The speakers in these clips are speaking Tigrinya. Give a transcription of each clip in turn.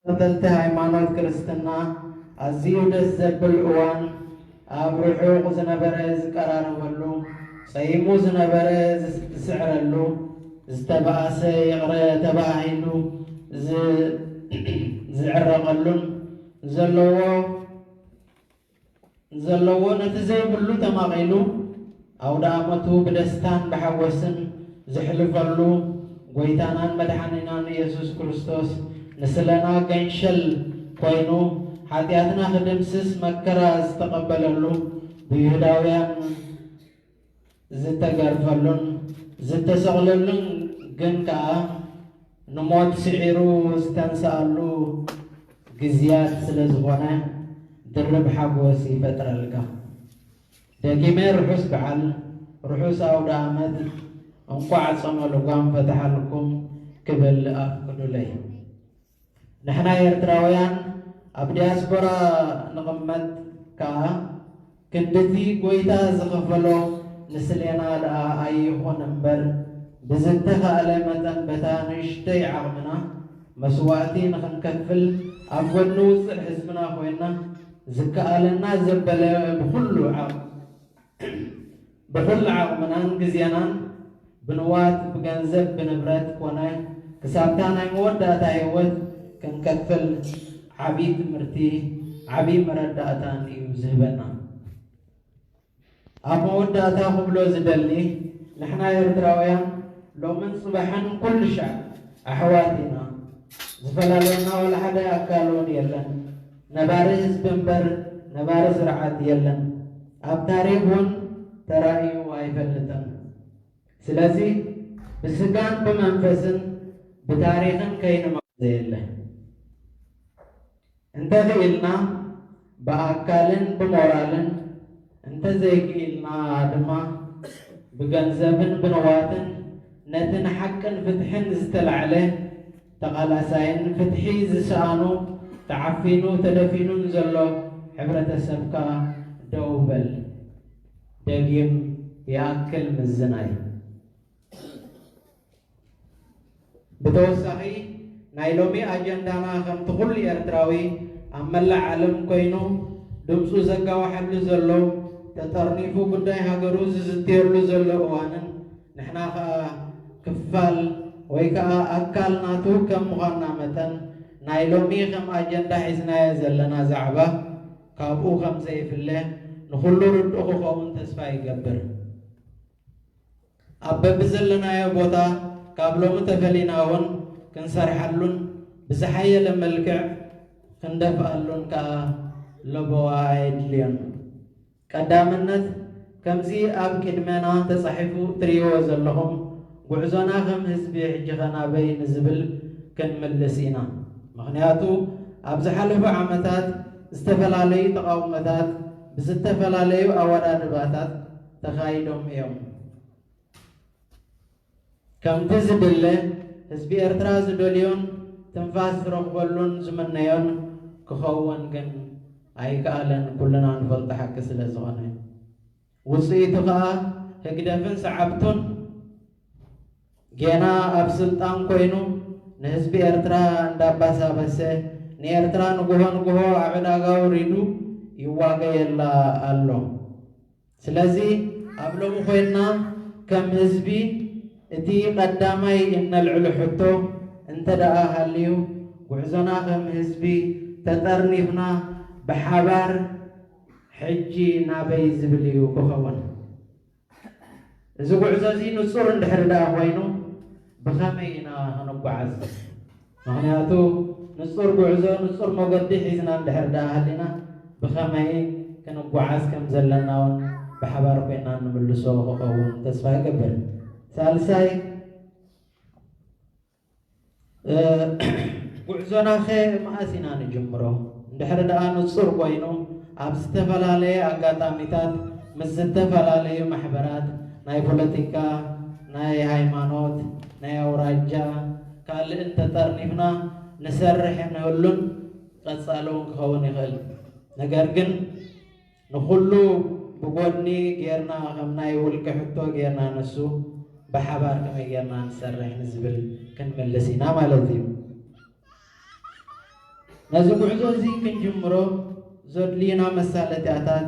ተኸተልቲ ሃይማኖት ክርስትና ኣዝዩ ደስ ዘብል እዋን፣ ኣብ ርሑቕ ዝነበረ ዝቀራረበሉ፣ ጸይሙ ዝነበረ ዝስዕረሉ፣ ዝተባእሰ ይቕረ ተባሂሉ ዝዕረቐሉን ዘለዎ ዘለዎ ነቲ ዘይብሉ ተማቒሉ ኣውደ ኣመቱ ብደስታን ብሓጎስን ዘሕልፈሉ፣ ጎይታናን መድሓኒናን ኢየሱስ ክርስቶስ ንስለና ገንሸል ኮይኑ ሓጢኣትና ክድምስስ መከራ ዝተቐበለሉ፣ ብይሁዳውያን ዝተገርፈሉን ዝተሰቕለሉን ግን ከኣ ንሞት ስዒሩ ዝተንስኣሉ ግዝያት ስለ ዝኾነ ድርብ ሓጎስ ይፈጥረልካ። ደጊመ ርሑስ በዓል፣ ርሑስ ኣውደ ኣመት፣ እንቋዕ ጾመ ልጓም ፈትሓልኩም ክብል ኣፍቅዱለይ። ንሕና ኤርትራውያን ኣብ ዲያስፖራ ንቕመጥ ከኣ ክንድቲ ጎይታ ዝኸፈሎ ንስሌና ደኣ ኣይኹን እምበር፣ ብዝተኻእለ መጠን በታ ንእሽተይ ዓቕምና መስዋእቲ ንኽንከፍል ኣብ ጎኒ ውጽዕ ህዝብና ኮይና ዝከኣለና ዘበለ ብኹሉ ዓቕምናን ግዜናን ብንዋት ብገንዘብ ብንብረት ኮነ ክሳብታ ናይ መወዳእታ ህይወት ክንከፍል ዓቢ ትምህርቲ ዓቢ መረዳእታን እዩ ዝህበና። ኣብ መወዳእታ ክብሎ ዝደሊ ንሕና ኤርትራውያን ሎምን ጽባሕን ኩሉ ሻዕ ኣሕዋት ኢና። ዝፈላልየና ወላ ሓደ ኣካል እውን የለን። ነባሪ ህዝቢ እምበር ነባሪ ስርዓት የለን። ኣብ ታሪኽ እውን ተራእዩ ኣይፈልጥን። ስለዚ ብስጋን ብመንፈስን ብታሪኽን ከይንማ ዘየለ እንተኽኢልና ብኣካልን ብሞራልን እንተዘይክኢልና ድማ ብገንዘብን ብንዋትን ነቲ ንሓቅን ፍትሕን ዝተላዕለ ተቓላሳይን ፍትሒ ዝሰኣኑ ተዓፊኑ ተደፊኑን ዘሎ ሕብረተሰብካ ደው በል። ደጊም ይኣክል ምዝናይ። ብተወሳኺ ናይ ሎሚ ኣጀንዳና ከምቲ ኩሉ ኤርትራዊ ኣብ መላእ ዓለም ኮይኑ ድምፁ ዘጋውሓሉ ዘሎ ተጠርኒፉ ጉዳይ ሃገሩ ዝዝትየሉ ዘሎ እዋንን ንሕና ኸኣ ክፋል ወይ ከኣ ኣካል ናቱ ከም ምዃንና መጠን ናይ ሎሚ ከም ኣጀንዳ ሒዝናዮ ዘለና ዛዕባ ካብኡ ከም ዘይፍለ ንኹሉ ርዱእ ክኸውን ተስፋ ይገብር። ኣብ በብዘለናዮ ቦታ ካብ ሎሚ ተፈሊና እውን ክንሰርሓሉን ብዝሓየለ መልክዕ ክንደፍኣሉን ከኣ ለበዋ ኣየድልዮን። ቀዳምነት ከምዚ ኣብ ቅድመና ተጻሒፉ ትርእይዎ ዘለኹም ጉዕዞና ከም ህዝቢ ሕጂ ኸ ናበይ ንዝብል ክንምልስ ኢና። ምኽንያቱ ኣብ ዝሓለፉ ዓመታት ዝተፈላለዩ ተቓውሞታት ብዝተፈላለዩ ኣወዳድባታት ተኻይዶም እዮም። ከምቲ ዝድለ ህዝቢ ኤርትራ ዝደልዮን ትንፋስ ዝረኽበሉን ዝምነዮን ክኸውን ግን ኣይከኣለን፣ ኩልና ንፈልጦ ሓቂ ስለ ዝኾነ። ውጽኢቱ ከኣ ህግደፍን ሰዓብቱን ጌና ኣብ ስልጣን ኮይኑ ንህዝቢ ኤርትራ እንዳባሳበሰ ንኤርትራ ንጉሆ ንጉሆ ኣብ ዕዳጋ ኣውሪዱ ይዋገየላ ኣሎ። ስለዚ ኣብ ሎሚ ኮይንና ከም ህዝቢ እቲ ቀዳማይ እነልዕሎ ሕቶ እንተ ደኣ ሃልዩ ጉዕዞና ከም ህዝቢ ተጠርኒፍና ብሓባር ሕጂ ናበይ ዝብል እዩ ክኸውን። እዚ ጉዕዞ እዚ ንጹር እንድሕር ደኣ ኮይኑ ብኸመይ ኢና ክንጓዓዝ? ምኽንያቱ ንጹር ጉዕዞ ንጹር መገዲ ሒዝና እንድሕር ደኣ ሃሊና ብኸመይ ክንጓዓዝ ከም ዘለና እውን ብሓባር ኮይና ንምልሶ ክኸውን ተስፋ ይገብር። ሳልሳይ፣ እ፣ ጉዕዞናኸ መኣስ ኢና ንጅምሮ? እንድሕር ደኣ ንጹር ኮይኑ ኣብ ዝተፈላለየ ኣጋጣሚታት ምስ ዝተፈላለዩ ማሕበራት ናይ ፖለቲካ፣ ናይ ሃይማኖት፣ ናይ ኣውራጃ ካልእን ተጠርኒፍና ንሰርሕ ንህሉን ቀጻሊ እውን ክኸውን ይኽእል። ነገር ግን ንኹሉ ብጎድኒ ጌርና ከም ናይ ውልቂ ሕቶ ጌርና ንሱ ብሓባር ከመይ ጌርና ንሰርሕ ንዝብል ክንምልስ ኢና ማለት እዩ። ነዚ ጉዕዞ እዚ ክንጅምሮ ዘድልዩና መሳለጥያታት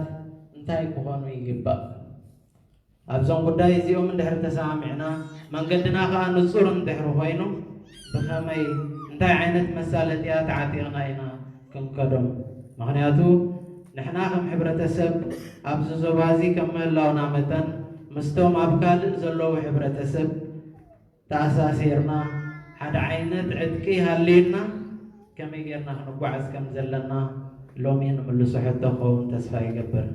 እንታይ ክኾኑ ይግባእ? ኣብዞም ጉዳይ እዚኦም እንድሕር ተሰማሚዕና፣ መንገድና ከኣ ንጹር እንድሕር ኮይኑ፣ ብኸመይ፣ እንታይ ዓይነት መሳለጥያ ተዓጢቕና ኢና ክንከዶም? ምኽንያቱ፣ ንሕና ከም ሕብረተሰብ ኣብዚ ዞባ እዚ ከም ምህላውና መጠን፣ ምስቶም ኣብ ካልእ ዘለዉ ሕብረተሰብ ተኣሳሲርና፣ ሓደ ዓይነት ዕጥቂ ሃልዩና፣ ከመይ ጌርና ክንጓዓዝ ከም ዘለና ሎሚ ንምልሶ ሕቶ ክኸውን ተስፋ ይገብር።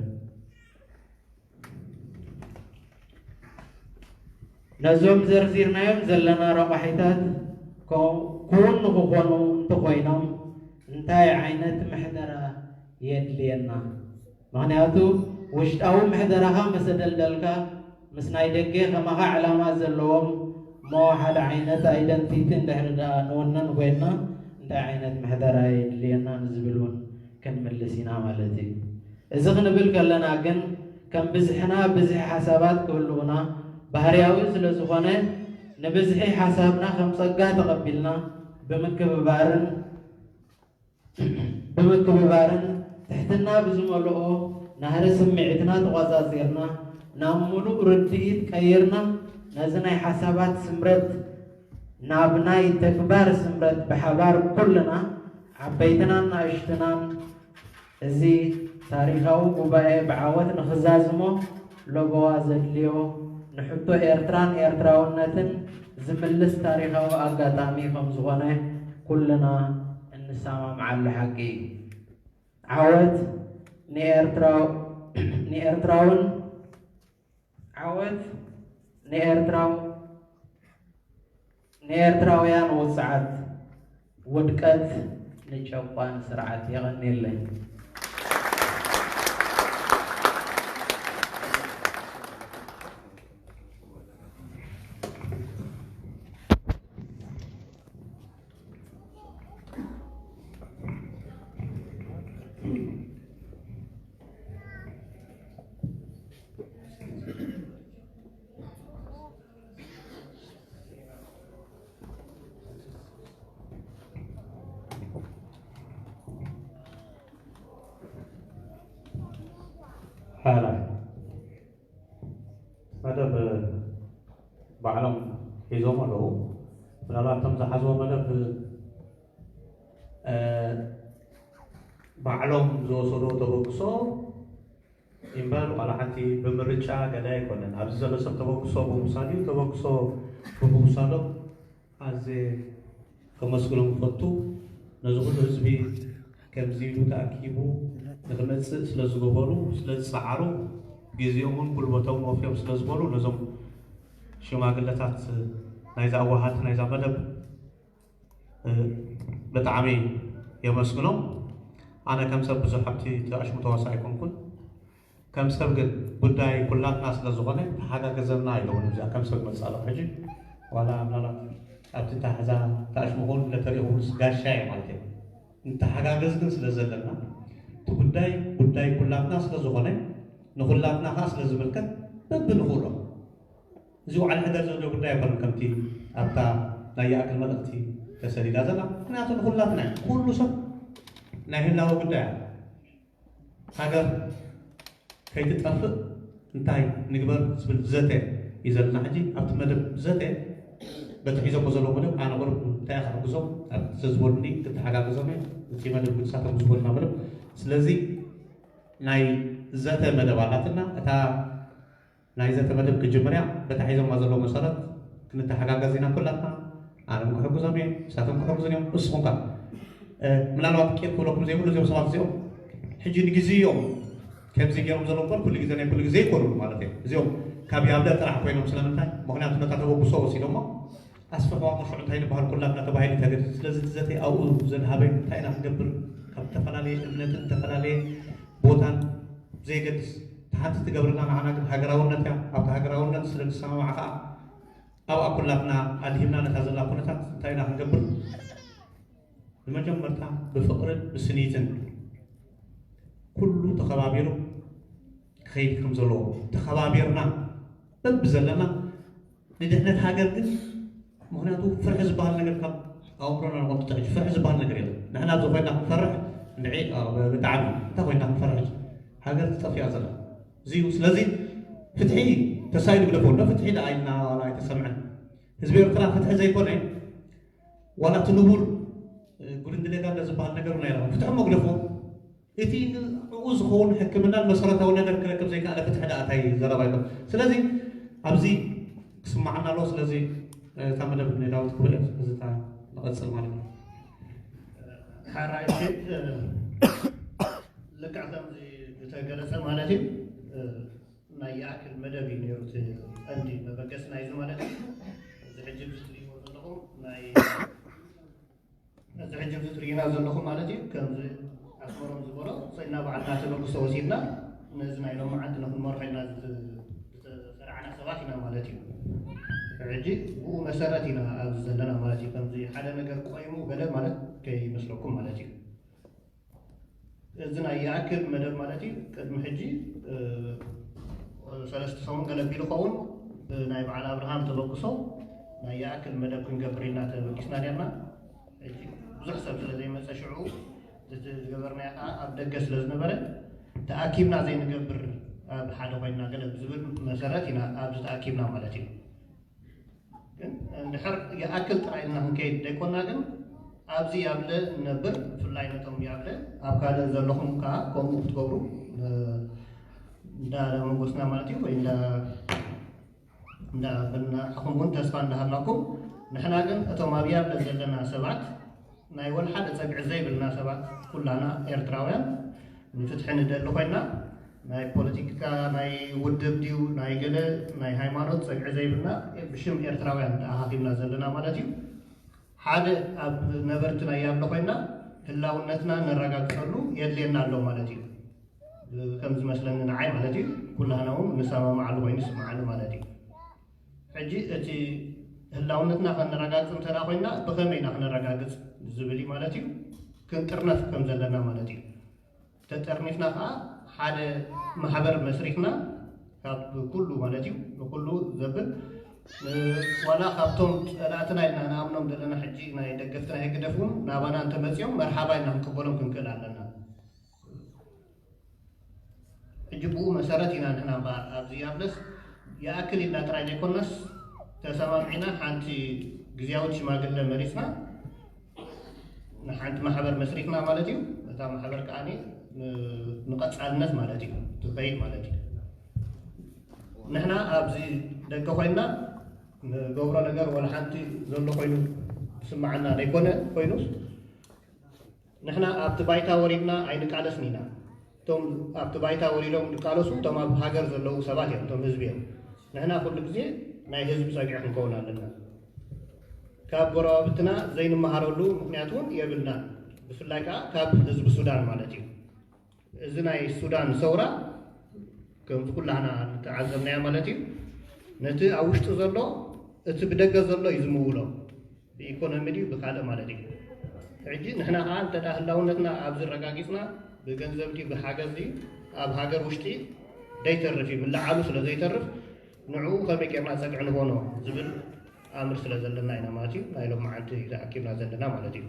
ነዞም ዘርዚርናዮም ዘለና ረቋሒታት ኮ-፣ ክውን ንክኾኑ እንተኾይኖም እንታይ ዓይነት ምሕደራ የድልየና? ምኽንያቱ ውሽጣዊ ምሕደራኻ መሰደልደልካ ምስ ናይ ደገ ከማኻ ዕላማ ዘለዎም እሞ ሓደ ዓይነት ኣይደንቲቲ እንድሕር ደኣ ንውንን ኮይንና እንታይ ዓይነት ምሕደራ የድልየና ንዝብል እውን ክንምልስ ኢና ማለት እዩ። እዚ ክንብል ከለና ግን ከም ብዝሕና ብዝሒ ሓሳባት ክህልውና ባህርያዊ ስለ ዝኾነ ንብዝሒ ሓሳብና ከም ጸጋ ተቐቢልና ብምክብባርን ብምክብባርን ትሕትና ብዝመልኦ ናህሪ ስምዒትና ተቖጻጺርና ናብ ምሉእ ርድኢት ቀይርና ነዚ ናይ ሓሳባት ስምረት ናብ ናይ ተግባር ስምረት ብሓባር ኩልና ዓበይትናን ናእሽትናን እዚ ታሪኻዊ ጉባኤ ብዓወት ንኽዛዝሞ ለበዋ ዘድልዮ ንሕቶ ኤርትራን ኤርትራውነትን ዝምልስ ታሪኻዊ ኣጋጣሚ ከም ዝኾነ ኩልና እንሰማምዓሉ ሓቂ እዩ። ዓወት ንኤርትራው-፣ ንኤርትራውን ዓወት ንኤርትራው-፣ ንኤርትራውያን ውጽዓት፣ ውድቀት ንጨቋን ስርዓት። የቐንየለይ። ሓራይ መደብ ባዕሎም ሒዞም ኣለዉ። ምናልባት እቶም ዝሓዝዎ መደብ፣ እ፣ ባዕሎም ዝወሰድዎ ተበግሶ እምበር ዋላ ሓንቲ ብምርጫ ገለ ኣይኮነን። ኣብዚ ዘሎ ሰብ ተበግሶ ብምውሳድ እዩ። ተበግሶ ብምውሳዶም ኣዝየ ከመስግኖም እፈቱ። ነዚ ኩሉ ህዝቢ ከምዚ ኢሉ ተኣኪቡ ንክመጽእ ስለ ዝገበሩ፣ ስለ ዝጸዓሩ፣ ግዜኦምን ጉልበቶምን ወፍዮም ስለ ዝበሉ፣ ነዞም ሽማግለታት ናይዛ ኣዋሃድቲ ናይዛ መደብ፣ እ፣ ብጣዕሚ የመስግኖም። ኣነ ከም ሰብ ብዙሕ ኣብቲ ተኣሽሙ ተዋሳእ ኣይኮንኩን። ከም ሰብ ግን ጉዳይ ኩላትና ስለ ዝኾነ ተሓጋገዘና ኢሎም እዚኣ ከም ሰብ መጻሎ። ሕጂ ዋላ ምናልባት ኣብቲ ታሕዛ ተኣሽሙ ክኸውን ለተሪኦ ክብሉስ ጋሻ እየ ማለት እየ። ንተሓጋገዝ ግን ስለ ዘለና እቲ ጉዳይ ጉዳይ ኩላትና ስለ ዝኾነ ንኹላትና ከኣ ስለ ዝምልከት በብንኽእሎ እዚ ውዓል ሕደር ዘሎ ጉዳይ ኣይኮነን። ከምቲ ኣብታ ናይ ይኣክል መልእኽቲ ተሰዲዳ ዘላ፣ ምኽንያቱ ንኹላትና እዩ። ኩሉ ሰብ ናይ ህላወ ጉዳይ ኣሎ። ሃገር ከይትጠፍእ እንታይ ንግበር ዝብል ዘተ እዩ ዘለና። ሕጂ ኣብቲ መደብ ዘተ በቲ ሒዞሞ ዘለዉ መደብ ኣነ ቁሩብ እንታይ እየ ክሕግዞም ኣብ ዘዝበሉኒ ክተሓጋግዞም እየ። እቲ መደብ ግን ንሳቶም ዝበሉና መደብ። ስለዚ ናይ ዘተ መደብ ኣላትና። እታ ናይ ዘተ መደብ ክጅምር እያ። በታ ሒዞማ ዘለዉ መሰረት ክንተሓጋገዝ ኢና ኩላትና። ኣነ እውን ክሕግዞም እየ፣ ንሳቶም ክሕግዙን እዮም። ንስኹም ከ፣ እ፣ ምናልባት ቂር ክብለኩም ዘይብሉ እዚኦም ሰባት እዚኦም ሕጂ ንግዜ እዮም ከምዚ ገይሮም ዘለዉ እምበር ኩሉ ግዜ ናይ ኩሉ ግዜ ኣይኮኑን ማለት እዮም። እዚኦም ካብ ያብለ ጥራሕ ኮይኖም ስለምንታይ? ምኽንያቱ ነታ ተበግሶ ወሲዶሞ ኣስፍሕዋ ቅርሹዕ እንታይ ንበሃል ኩላትና ተባሂሉ ተገድ። ስለዚ እቲ ዘተ ኣብኡ ዘድሃበ እንታይ ኢና ክንገብር? ካብ ዝተፈላለየ እምነትን ዝተፈላለየ ቦታን ብዘየገድስ፣ እታ ሓንቲ ትገብረና ንዓና ግን ሃገራውነት እያ። ኣብታ ሃገራውነት ስለ ንሰማማዕ ከኣ ኣብኣ ኩላትና ኣድሂብና ነታ ዘላ ኩነታት እንታይ ኢና ክንገብር? ንመጀመርታ ብፍቕርን ብስኒትን ኩሉ ተኸባቢሩ ክኸይድ ከም ዘለዎ ተኸባቢርና በብዘለና ንድሕነት ሃገር ግን፣ ምኽንያቱ ፍርሒ ዝበሃል ነገር ካብ ኣእምሮና ንቐንጥጦ። ሕጂ ፍርሒ ዝበሃል ነገር የለን። ንሕና ኣብዚ ኮይና ክንፈርሕ እንድዒ፣ ኣ፣ ብጣዕሚ እንታይ ኮይና ክንፈርሕ? ሕጂ ሃገር ትጠፍእ እያ ዘላ። እዚ እዩ። ስለዚ ፍትሒ ተሳኢሉ ግደፎ እንዶ፣ ፍትሒ ደኣ ኢልና ዋላ ኣይተሰምዐን። ህዝቢ ኤርትራ ፍትሒ ዘይኮነ ዋላ እቲ ንቡር፣ እ፣ ጉድንግሌጋ እንዶ ዝበሃል ነገር እውን ኣይረኸበን። ፍትሒ እሞ ግደፎ። እቲ ንዕኡ ዝኸውን ሕክምናን መሰረታዊ ነገር ክረክብ ዘይከኣለ ፍትሒ ደኣ እንታይ ዘረባ ኣሎ? ስለዚ ኣብዚ ክስማዓና ኣለዎ። ስለዚ እታ መደብ ንዳዊት ክብል እየ። እዚ እታ ንቐጽል ማለት እዩ። ሓራይ ልክዕ ከምዚ ዝተገለጸ ማለት እዩ። ናይ ይኣክል መደብ እዩ ነይሩ እቲ ቀንዲ መበገሲ ናይዚ ማለት እዩ። እዚ ሕጂ ብዝትሪእዎ ዘለኹም ናይ እዚ ሕጂ ኣብዚ ትርእዩና ዘለኹም ማለት እዩ፣ ከምዚ ኣስመሮም ዝበሎ፣ ሰይና ባዕልና ተበግሶ ወሲድና፣ ነዚ ናይ ሎማዓንቲ ንኽንመርሖ ኢልና ዝተ-፣ ዝተሰርዓና ሰባት ኢና ማለት እዩ። ሕጂ ብኡ መሰረት ኢና ኣብዚ ዘለና ማለት እዩ። ከምዚ ሓደ ነገር ቆይሙ ገለ ማለት ከይመስለኩም ማለት እዩ። እዚ ናይ ይኣክል መደብ ማለት እዩ። ቅድሚ ሕጂ፣ እ፣ ሰለስተ ሰሙን ገለ ቢሉ ኸውን፣ ብናይ በዓል ኣብርሃም ተበግሶ ናይ ይኣክል መደብ ክንገብር ኢልና ተበጊስና ነርና። ሕጂ ብዙሕ ሰብ ስለ ዘይመጸ ሽዑ፣ እቲ ዝገበርናዮ ከኣ ኣብ ደገ ስለ ዝነበረ፣ ተኣኪብና ዘይንገብር ኣብ ሓደ ኮይንና ገለ ብዝብል መሰረት ኢና ኣብዚ ተኣኪብና ማለት እዩ። ግን እንድሕር ይኣክል ጥራይ ኢልና ክንከይድ ዘይኮና ግን ኣብዚ ያብለ ንነብር፣ ብፍላይ ነቶም ያብለ ኣብ ካልእ ዘለኹም ከኣ ከምኡ ክትገብሩ፣ እ፣ እንዳመጎስና ማለት እዩ፣ ወይ እንዳ-፣ እንዳበልና ንዓኹም እውን ተስፋ እንዳሃብናኩም፣ ንሕና ግን እቶም ኣብ ያብለ ዘለና ሰባት ናይ ወላ ሓደ ጸግዒ ዘይብልና ሰባት ኩላና ኤርትራውያን ንፍትሒ ንደሊ ኮይና ናይ ፖለቲካ ናይ ውድብ ድዩ ናይ ገለ ናይ ሃይማኖት ጸግዒ ዘይብልና ብሽም ኤርትራውያን ተኣኻኺብና ዘለና ማለት እዩ። ሓደ ኣብ ነበርቲ ናይ ያብለ ኮይና ህላውነትና ነረጋግጸሉ የድልየና ኣሎ ማለት እዩ። ከም ዝመስለኒ ንዓይ ማለት እዩ። ኩላህና እውን ንሰማማዓሉ ኮይኑ ይስምዓኒ ማለት እዩ። ሕጂ እቲ ህላውነትና ከነረጋግጽ እንተ ደኣ ኮይና ብኸመይ ኢና ክነረጋግጽ ዝብል እዩ ማለት እዩ። ክንጥርነፍ ከም ዘለና ማለት እዩ። ተጠርኒፍና ከኣ ሓደ ማሕበር መስሪትና ካብ ኩሉ ማለት እዩ ንኩሉ ዘብል፣ እ፣ ዋላ ካብቶም ጸላእትና ኢልና ንኣምኖም ዘለና ሕጂ ናይ ደገፍቲ ናይ ህግደፍ እውን ናባና እንተመጺኦም መርሓባ ኢልና ክንቅበሎም ክንክእል ኣለና። ሕጂ ብኡ መሰረት ኢና ንሕና እምበኣር ኣብዚ ኣብለስ ይኣክል ኢልና ጥራይ ዘይኮናስ ተሰማሚዕና ሓንቲ ግዝያዊት ሽማግለ መሪጽና ንሓንቲ ማሕበር መስሪትና ማለት እዩ። እታ ማሕበር ከኣ ን-፣ ንቐጻልነት ማለት እዩ ትኸይድ ማለት እዩ። ንሕና ኣብዚ ደገ ኮይንና ንገብሮ ነገር ወላ ሓንቲ ዘሎ ኮይኑ ዝስምዓና ዘይኮነ ኮይኑስ ንሕና ኣብቲ ባይታ ወሪድና ኣይንቃለስን ኢና። እቶም ኣብቲ ባይታ ወሪዶም ዝቃለሱ እቶም ኣብ ሃገር ዘለዉ ሰባት እዮም፣ እቶም ህዝቢ እዮም። ንሕና ኩሉ ግዜ ናይ ህዝቢ ጸግዒ ክንከውን ኣለና። ካብ ጎረባብትና ዘይንመሃረሉ ምኽንያት እውን የብልናን። ብፍላይ ከኣ ካብ ህዝቢ ሱዳን ማለት እዩ። እዚ ናይ ሱዳን ሰውራ ከምቲ ኩላህና ዝተዓዘብናዮ ማለት እዩ። ነቲ ኣብ ውሽጢ ዘሎ እቲ ብደገ ዘሎ እዩ ዝምውሎ። ብኢኮኖሚ ድዩ ብካልእ ማለት እዩ። ሕጂ ንሕና ከኣ እንተ ደኣ ህላውነትና ኣብዚ ኣረጋጊጽና ብገንዘብ ድዩ ብሓገዝ ድዩ ኣብ ሃገር ውሽጢ ዘይተርፍ እዩ፣ ምልዓሉ ስለ ዘይተርፍ ንዕኡ ከመይ ጌርና ጸግዒ ንኾኖ ዝብል ኣምር ስለ ዘለና ኢና ማለት እዩ ናይ ሎማዓንቲ ተኣኪብና ዘለና ማለት እዩ።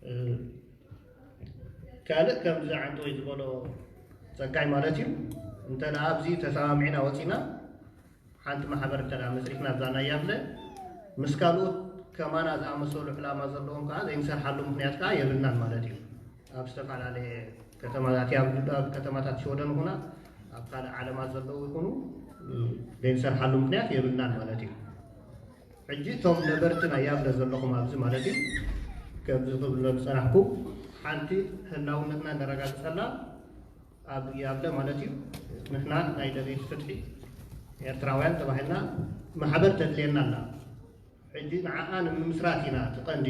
እ፣ ካልእ ከምዚ ዓንተወይ ዝበሎ ጸጋይ ማለት እዩ። እንተ ደኣ ኣብዚ ተሰማሚዕና ወጺና ሓንቲ ማሕበር እንተ ደኣ መስሪትና ኣብዛ ናይ ያብለ ምስ ካልኦት ከማና ዝኣመሰሉ ዕላማ ዘለዎም ከኣ ዘይንሰርሓሉ ምኽንያት ከኣ የብልናን ማለት እዩ። ኣብ ዝተፈላለየ ከተማታት ያብ-፣ ኣብ ከተማታት ሽወደን ይኹና ኣብ ካልእ ዓለማት ዘለዉ ይኹኑ፣ እ፣ ዘይንሰርሓሉ ምኽንያት የብልናን ማለት እዩ። ሕጂ እቶም ነበርቲ ናይ ያብለ ዘለኹም ኣብዚ ማለት እዩ፣ ከምዚ ክብሎ ዝጸናሕኩ ሓንቲ ህላውነትና ነረጋግጸላ ኣብ ያብለ ማለት እዩ። ንሕና ናይ ደለይቲ ፍትሒ ኤርትራውያን ተባሂልና ማሕበር ተድልየና ኣላ። ሕጂ ንዓኣ ንምምስራት ኢና እቲ ቀንዲ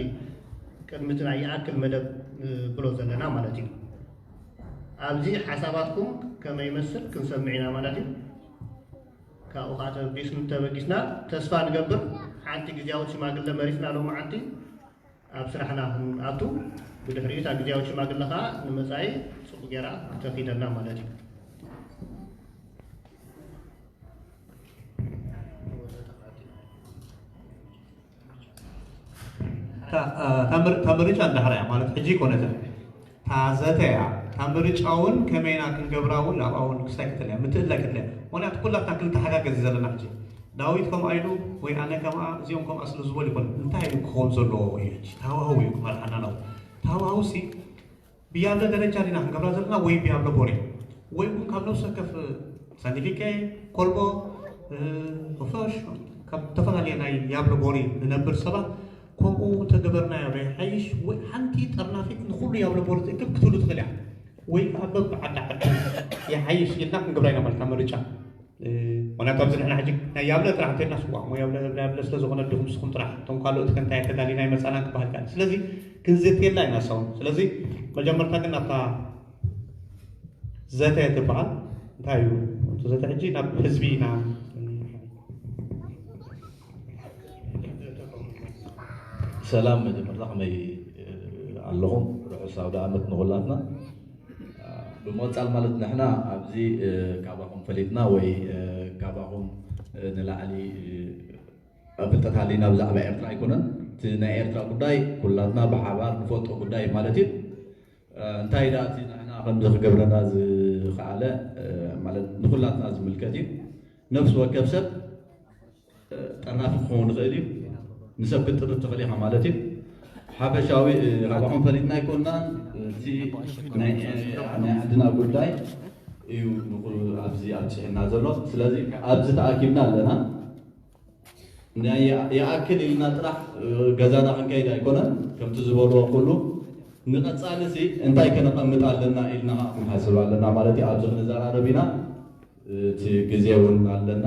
ቅድሚ እቲ ናይ ይኣክል መደብ ንብሎ ዘለና ማለት እዩ። ኣብዚ ሓሳባትኩም ከመይ ይመስል ክንሰምዕ ኢና ማለት እዩ። ካብኡ ከዓ ተበጊስ-፣ ተበጊስና ተስፋ ንገብር ሓንቲ ግዝያዊት ሽማግለ መሪፅና ሎማዓንቲ ኣብ ስራሕና ክንኣቱ፣ ብድሕሪኡ እታ ግዝያዊት ሽማግለ ከዓ ንመፃኢ ፅቡቅ ገይራ ክተኪደና ማለት እዩ። እታ ምርጫ እንዳሕራ እያ ማለት ሕጂ ይኮነትን እታ ዘተ እያ። እታ ምርጫ እውን ከመይና ክንገብራ እውን ኣብኣ እውን ክስታይ ክትለያ ምትእለ ክትለያ። ምክንያቱ ኩላትና ክልተ ሓጋገዝ እዩ ዘለና ሕጂ። ዳዊት ከምኣ ኢሉ ወይ ኣነ ከምኣ እዚኦም ከምኣ ስለ ዝበሉ ይኮነ እንታይ እዩ ክኸውን ዘለዎ እዩ። ሕጂ ታዋህው እዩ ክመርሓና ነው። ታዋህው ሲ ብያለ ደረጃ ዲና ክንገብራ ዘለና ወይ ብያብለ ቦሪ ወይ እውን ካብ ነብሰ ከፍ ሳንቲፊከ ኮልቦ ኸፈሽ ካብ ዝተፈላለየ ናይ ያብለ ቦሪ ንነብር ሰባት ከምኡ ተገበርናዮ ዶ ይሓይሽ ወይ ሓንቲ ጠርናፊት ንኩሉ ያብለ ቦሪ ትእክብ ክትብሉ ትኽእል እያ ወይ ከዓ በብዓዲ ዓዲ ይሓይሽ ኢልና ክንገብራ ኢና ማለት ምርጫ። ምክንያቱ ኣብዚ ንሕና ሕጂ ናይ ያብለ ጥራሕ እንተልና ስዋ እሞ ያብለ ያብለ ስለ ዝኾነ ድኹም ንስኹም ጥራሕ እቶም ካልኦት ከንታይ ተዳሊና ይመፃና ክበሃል ካል ስለዚ ክንዝት የላ ኢና ሰውን ስለዚ መጀመርታ ግን ኣብታ ዘተ ትበሃል እንታይ እዩ እቲ ዘተ ሕጂ ናብ ህዝቢ ኢና ሰላም መጀመርታ ከመይ ኣለኹም ርሑስ ኣውደ ኣመት ንኹላትና ብመወፃል ማለት ንሕና ኣብዚ ካባኹም ፈሊጥና ወይ ካባኹም ንላዕሊ ፍልጠት ሃሊና ብዛዕባ ኤርትራ ኣይኮነን እቲ ናይ ኤርትራ ጉዳይ ኩላትና ብሓባር ንፈልጦ ጉዳይ ማለት እዩ እንታይ ዳ እቲ ንሕና ከምዚ ክገብረና ዝኸኣለ ማለት ንኩላትና ዝምልከት እዩ ነፍሲ ወከፍ ሰብ ጠርናፊ ክኸውን ይኽእል እዩ ንሰብ ክትጥርፍ ትኽእል ኢኻ ማለት እዩ ሓፈሻዊ ካባኹም ፈሊጥና ኣይኮንናን እቲ ናይ ዓድና ጉዳይ እዩ ኣብዚ ኣብፅሕና ዘሎ ስለዚ ኣብዚ ተኣኪብና ኣለና ይኣክል ኢልና ጥራሕ ገዛና ክንከይድ ኣይኮነን ከምቲ ዝበልዎ ኩሉ ንቐፃሊ ሲ እንታይ ከነቐምጥ ኣለና ኢልና ክንሓስብ ኣለና ማለት ኣብዚ ክንዘራረብ ኢና እቲ ግዜ እውን ኣለና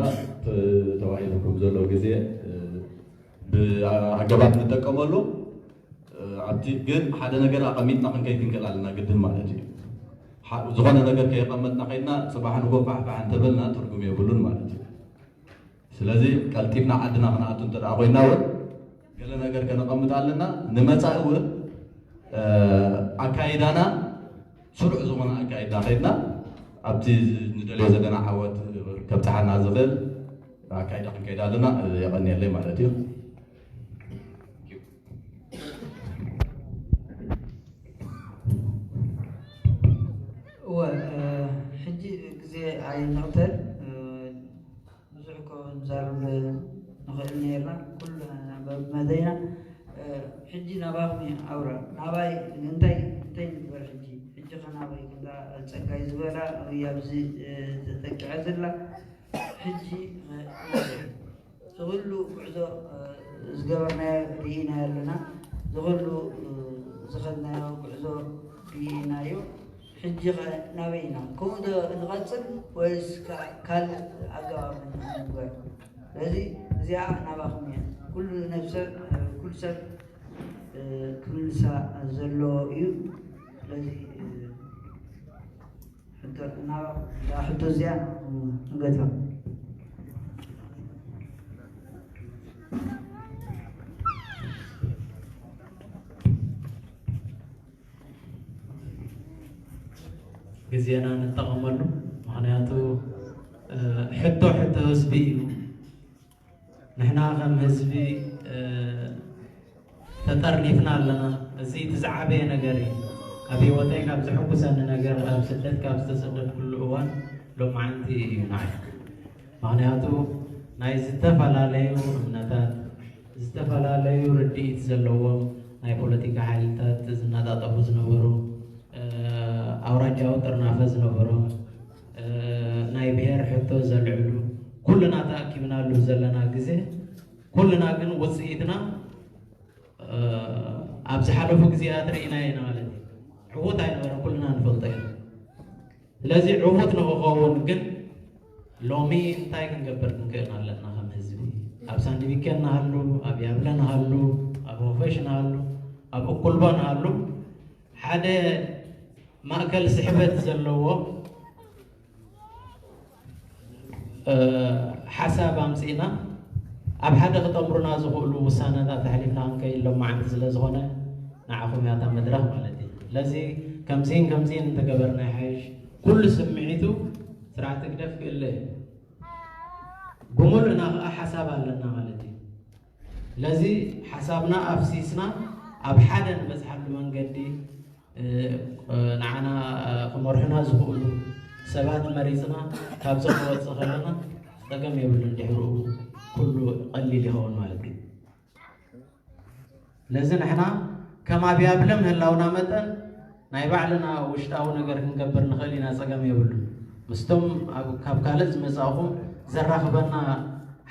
ተባሂሉ ከም ዘሎ ግዜ ብኣገባብ ንጠቀመሉ ኣብቲ ግን ሓደ ነገር ኣቐሚጥና ክንከይድ ክንክእል ኣለና ግድን ማለት እዩ ዝኾነ ነገር ከየቐመጥና ከይድና ፅባሕ ንጎ ፋሕፋሕ እንተበልና ትርጉም የብሉን ማለት እዩ ስለዚ ቀልጢፍና ዓድና ክንኣቱ እንተ ኮይና እውን ገለ ነገር ከነቐምጥ ኣለና ንመፃኢ እውን ኣካይዳና ስሩዕ ዝኾነ ኣካይዳ ከይድና ኣብቲ ንደልዮ ዘለና ዓወት ከብፅሓና ዝኽእል ኣካይዳ ክንከይድ ኣለና የቐንየለይ ማለት እዩ እወ ሕጂ ግዜ ኣይንቕተል ብዙሕ እኮ ንዛረብ ንኽእል ነርና ኩሉ በብመደይና ሕጂ ናባኹም እዩ ኣውራ ናባይ እንታይ እንታይ ንግበር ሕጂ ሕጂ ከናበይ ክንዳ ፀጋይ ዝበላ ወይ ኣብዚ ተጠቂዐ ዘላ ሕጂ ዝኽሉ ጉዕዞ ዝገበርናዮ ርኢናዮ ኣለና ዝኽሉ ዝኸድናዮ ጉዕዞ ርኢናዮ ሕጂ ኸ ናበይ ኢና? ከምኡ ዶ ንቐጽል ወይስ ካልእ ኣገባብ ንግበር? ስለዚ እዚኣ ናባኹም እያ። ኩሉ ነብሰ ኩሉ ሰብ ክምልሳ ዘለዎ እዩ። ስለዚ ሕቶ ናባኹም እዛ ሕቶ እዚኣ ንገታ። ግዜና ንጠቐመሉ ምክንያቱ ሕቶ ሕቶ ህዝቢ እዩ ንሕና ከም ህዝቢ ተጠርኒፍና ኣለና እዚ እቲ ዝዓበየ ነገር እዩ ኣብ ህይወተይ ካብ ዝሕጉሰኒ ነገር ኣብ ስደት ካብ ዝተሰደድኩሉ እዋን ሎማዓንቲ እዩ ንዓይ ምክንያቱ ናይ ዝተፈላለዩ እምነታት ዝተፈላለዩ ርድኢት ዘለዎም ናይ ፖለቲካ ሓይልታት ዝነጣጠፉ ዝነበሩ ኣውራጃዊ ጥርናፈ ዝነበሮም ናይ ብሄር ሕቶ ዘልዕሉ ኩልና ተኣኪብናሉ ዘለና ግዜ ኩልና ግን ውፅኢትና ኣብ ዝሓለፉ ግዜያት ርኢናዮ ኢና ማለት እዩ። ዕዉት ኣይነበረን ኩልና ንፈልጦ ኢና። ስለዚ ዕዉት ንክኸውን ግን ሎሚ እንታይ ክንገብር ክንክእል ኣለና ከም ህዝቢ? ኣብ ሳንዲቢኬ ንሃሉ፣ ኣብ ያብለ ንሃሉ፣ ኣብ ሆፈሽ ንሃሉ፣ ኣብ እኩልቦ ንሃሉ ሓደ ማእከል ስሕበት ዘለዎ ሓሳብ ኣምፂእና ኣብ ሓደ ክጠምሩና ዝኽእሉ ውሳነታት ኣሕሊፍና ክንከይድ ሎማዓንቲ ስለ ዝኾነ ንዓኹም እያ እታ መድረኽ ማለት እዩ። ስለዚ ከምዚን ከምዚን እንተገበርና ይሓይሽ። ኩሉ ስምዒቱ ስርዓት ህግደፍ ክእለ እዩ። ብምሉእና ከዓ ሓሳብ ኣለና ማለት እዩ። ስለዚ ሓሳብና ኣፍሲስና ኣብ ሓደ ንበጽሓሉ መንገዲ ንዓና ክመርሑና ዝኽእሉ ሰባት መሪጽና ካብዞም ንወጽእ ከለና ጸገም የብሉን። ድሕርኡ ኩሉ ቀሊል ይኸውን ማለት እዩ። ስለዚ ንሕና ከም ኣብያብለ ምህላውና መጠን ናይ ባዕልና ውሽጣዊ ነገር ክንገብር ንኽእል ኢና፣ ጸገም የብሉን። ምስቶም ካብ ካልእ ዝመጻእኹም ዘራኽበና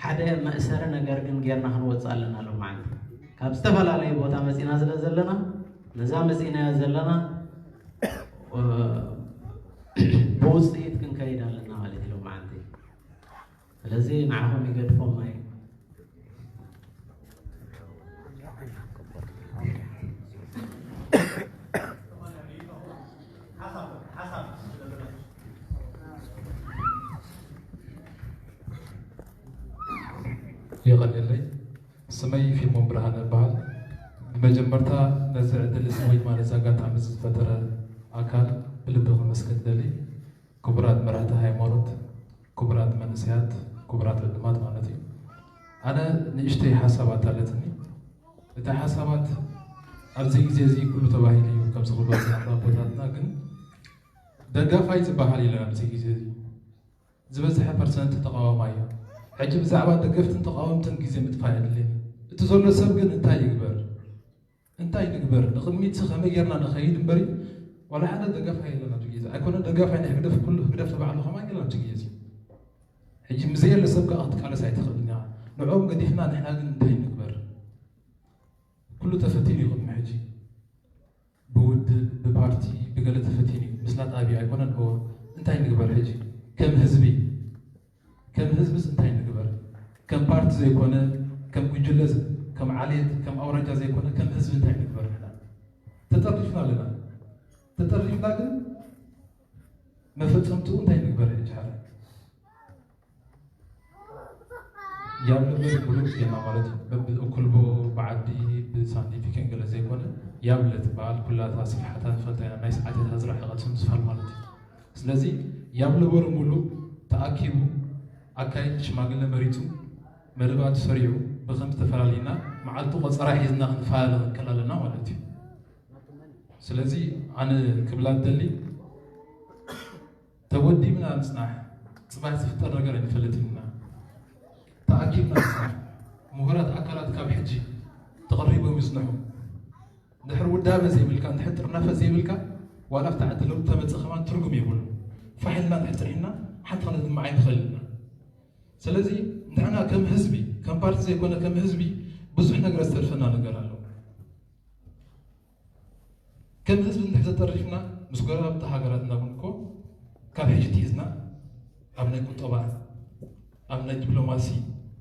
ሓደ መእሰሪ ነገር ግን ጌርና ክንወጽእ ኣለና። ሎማዓንቲ ካብ ዝተፈላለየ ቦታ መጺና ስለ ዘለና ነዛ መጺናዮ ዘለና ብውጽኢት ክንከይድ ኣለና ማለት እዩ ሎማዓንቲ። ስለዚ ንዓኹም ይገድፎም ማይ የቐንየለይ። ስመይ ፊልሞን ብርሃነ እበሃል። ብመጀመርታ ነዚ ዕድል እዚ ወይ ድማ ነዚ ኣጋጣሚ እዚ ዝፈጠረ ኣካል ብልቢ ከመስግን እደሊ። ክቡራት መራሕቲ ሃይማኖት፣ ክቡራት መንእሰያት፣ ክቡራት ዕዱማት ማለት እዩ። ኣነ ንእሽተይ ሓሳባት ኣለትኒ። እታ ሓሳባት ኣብዚ ግዜ እዚ ኩሉ ተባሂሉ እዩ ከምዚ ክብሉ ዝሓፍራ ኣቦታትና ግን ደጋፋይ ዝበሃል የለን ኣብዚ ግዜ እዚ። ዝበዝሐ ፐርሰንት ተቓዋማይ እዩ። ሕጂ ብዛዕባ ደገፍትን ተቓወምትን ግዜ ምጥፋእ የድልን። እቲ ዘሎ ሰብ ግን እንታይ ይግበር? እንታይ ንግበር? ንቕድሚት ከመይ ጌርና ንኸይድ እምበሪ ዋላ ሓደ ደጋፋይ የለን ኣብዚ ግዜ። ኣይኮነን ደጋፋይ ናይ ህግደፍ ኩሉ ህግደፍ ተባዕሉ ከማን የለን ኣብዚ ግዜ እዚ። ሕጂ ምዘየለ ሰብ ከዓ ክትቃለስ ኣይትኽእልን ኢኻ። ንዕኦም ገዲፍና ንሕና ግን እንታይ ንግበር? ኩሉ ተፈቲኑ እዩ ቅድሚ ሕጂ። ብውድብ፣ ብፓርቲ፣ ብገለ ተፈቲኑ እዩ። ምስላ ጣብያ ኣይኮነን። እዎ እንታይ ንግበር ሕጂ? ከም ህዝቢ ከም ህዝብስ እንታይ ንግበር? ከም ፓርቲ ዘይኮነ፣ ከም ጉጅለ፣ ከም ዓሌት፣ ከም ኣውራጃ ዘይኮነ ከም ህዝቢ እንታይ ንግበር? ንሕና ተጠርኒፍና ኣለና። ተጠርኒፍና ግን መፈጸምትኡ እንታይ ንግበር? ሕጂ ሓደ ያብለበት ብሉእ ዜማ ማለት እዩ። በብእኩልቦ ብዓዲ ብሳንቲፊክን ገለ ዘይኮነ ያብለት በዓል ኩላታ ስፍሓታ ንፈልጣ ኢና። ናይ ሰዓት እታ ዝረሓቐት ስም ዝፋል ማለት እዩ። ስለዚ ያብለበሩ ሙሉ ተኣኪቡ ኣካይድ ሽማግለ መሪጹ መደባቱ ሰሪዑ ብኸም ዝተፈላለዩና መዓልቱ ቆጸራ ሒዝና ክንፈላለ ክንክእል ኣለና ማለት እዩ። ስለዚ ኣነ ክብላ ደሊ ተወዲብና ንጽናሕ፣ ጽባሕ ዝፍጠር ነገር ኣይንፈልጥን ኢና። ተኣኪብና ንጽናሕ። ምሁራት ኣካላት ካብ ሕጂ ተቐሪቦም ይጽንሑ። እንድሕር ውዳበ ዘይብልካ፣ እንድሕር ጥርናፈ ዘይብልካ፣ ዋላ ኣብቲ ዓዲ ለውጢ ተመጽእ ከማን ትርጉም የብሉ። ፋሕ ኢልና እንድሕር ጽኒሕና ሓንቲ ክንድምዕ ኣይንኽእልን ኢና። ስለዚ ንሕና ከም ህዝቢ፣ ከም ፓርቲ ዘይኮነ ከም ህዝቢ ብዙሕ ነገር ዝተርፈና ነገር ኣሎ። ከም ህዝቢ እንድሕር ተጠሪፍና ምስ ጎረባብቲ ሃገራትና እውን እኮ ካብ ሕጂ ትሒዝና ኣብ ናይ ቁጠባ፣ ኣብ ናይ ዲፕሎማሲ፣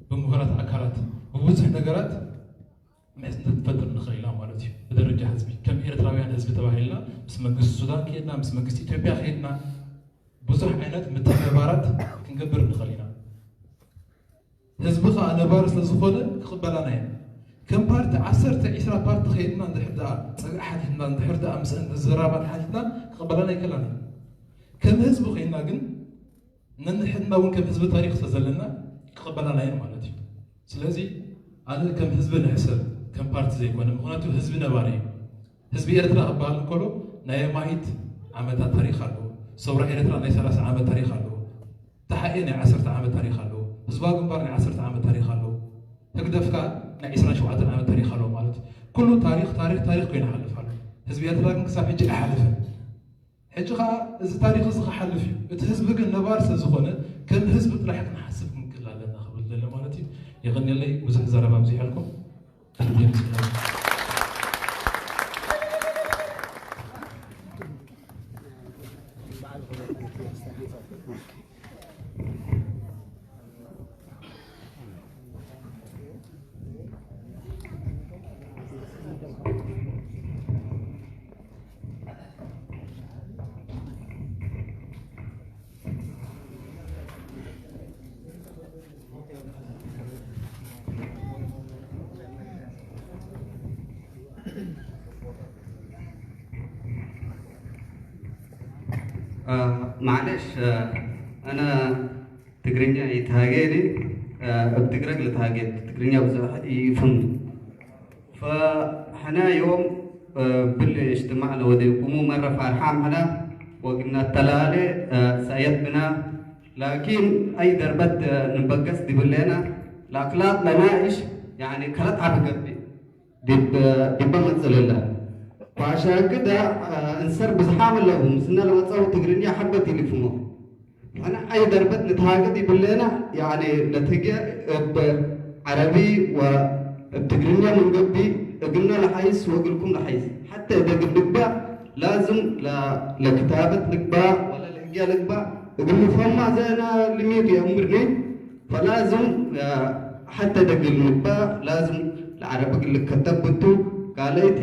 ብምሁራት ኣካላት፣ ብብዙሕ ነገራት ምሕዝነት ክንፈጥር ንኽእል ኢና ማለት እዩ። ብደረጃ ህዝቢ ከም ኤርትራውያን ህዝቢ ተባሂልና ምስ መንግስቲ ሱዳን ከይድና ምስ መንግስቲ ኢትዮጵያ ከይድና ብዙሕ ዓይነት ምትሕብባራት ክንገብር ንኽእል ኢና። ህዝቢ ከዓ ነባሪ ስለዝኾነ ክቕበላና ኢና። ከም ፓርቲ ዓሰርተ ዒስራ ፓርቲ ከይድና እንድሕር ደኣ ፀግዒ ሓቲትና እንድሕር ደኣ ምስአን ዘራባት ሓቲትና ክቕበላና ኣይከላን እዩ። ከም ህዝቢ ኮይንና ግን ነንሕድና እውን ከም ህዝቢ ታሪክ ስለዘለና ክቕበላና እየን ማለት እዩ። ስለዚ ኣነ ከም ህዝቢ ንሕሰብ ከም ፓርቲ ዘይኮነ፣ ምክንያቱ ህዝቢ ነባሪ እዩ። ህዝቢ ኤርትራ ክበሃል እንከሎ ናይ ኣማኢት ዓመታት ታሪክ ኣለዎ። ሰውራ ኤርትራ ናይ ሰላሳ ዓመት ታሪክ ኣለዎ። ተሓኤ ናይ ዓሰርተ ዓመት ታሪክ ኣለዎ። ህዝባዊ ግንባር ናይ ዓሰርተ ዓመት ታሪክ ኣለዎ። ህግደፍ ከኣ ናይ ዕስራን ሸውዓተን ዓመት ታሪክ ኣለዎ ማለት እዩ። ኩሉ ታሪክ ታሪክ ታሪክ ኮይኑ ይሓልፍ ኣሎ። ህዝቢ ኤርትራ ግን ክሳብ ሕጂ ኣይሓለፈን። ሕጂ ከኣ እዚ ታሪክ እዚ ክሓልፍ እዩ። እቲ ህዝቢ ግን ነባር ስለ ዝኾነ ከም ህዝቢ ጥራሕ ክንሓስብ ክንክእል ኣለና ክብል ደለ ማለት እዩ። የቐንየለይ ብዙሕ ዘረባ ኣብዚሐልኩም። معلش، أنا ትግርኛ ይትሃገኒ፣ እብ ትግረግ ልትሃገ ትግርኛ ብዙሕ ይፍም። ፈ ሕና ዮም ብልሽ ትማዕነ ወደ ኩሙ መረ ፋርሓም ሕና ወግና ተላለ ሳየት ብና ላኪን ኣይ ደርበት ንበገስ ድብለና ላክላጥ ለናይሽ ያኒ ከረት ዓብ ገብእ ድበ መጽለላ ኳሻግዳ እንሰር ብዝሓም ኣለኹም ስነ ለመጻው ትግርኛ ሓበት ይልፍሞ ሕና ኣይ ደርበት ንተሃገድ ይብለና ያኒ ለትገ እብ ዓረቢ ወእብ ትግርኛ መንገቢ እግና ለሓይስ ወእግልኩም ለሓይስ ሓተ እደግል ልግባእ ላዝም ለክታበት ልግባእ ወለ ለህግያ ልግባእ እግል ንፈማ ዘና ልሚድ የእምርኒ ፈላዝም ሓተ እደግል ልግባእ ላዝም ለዓረቢ እግል ልከተብ ብቱ ካልእት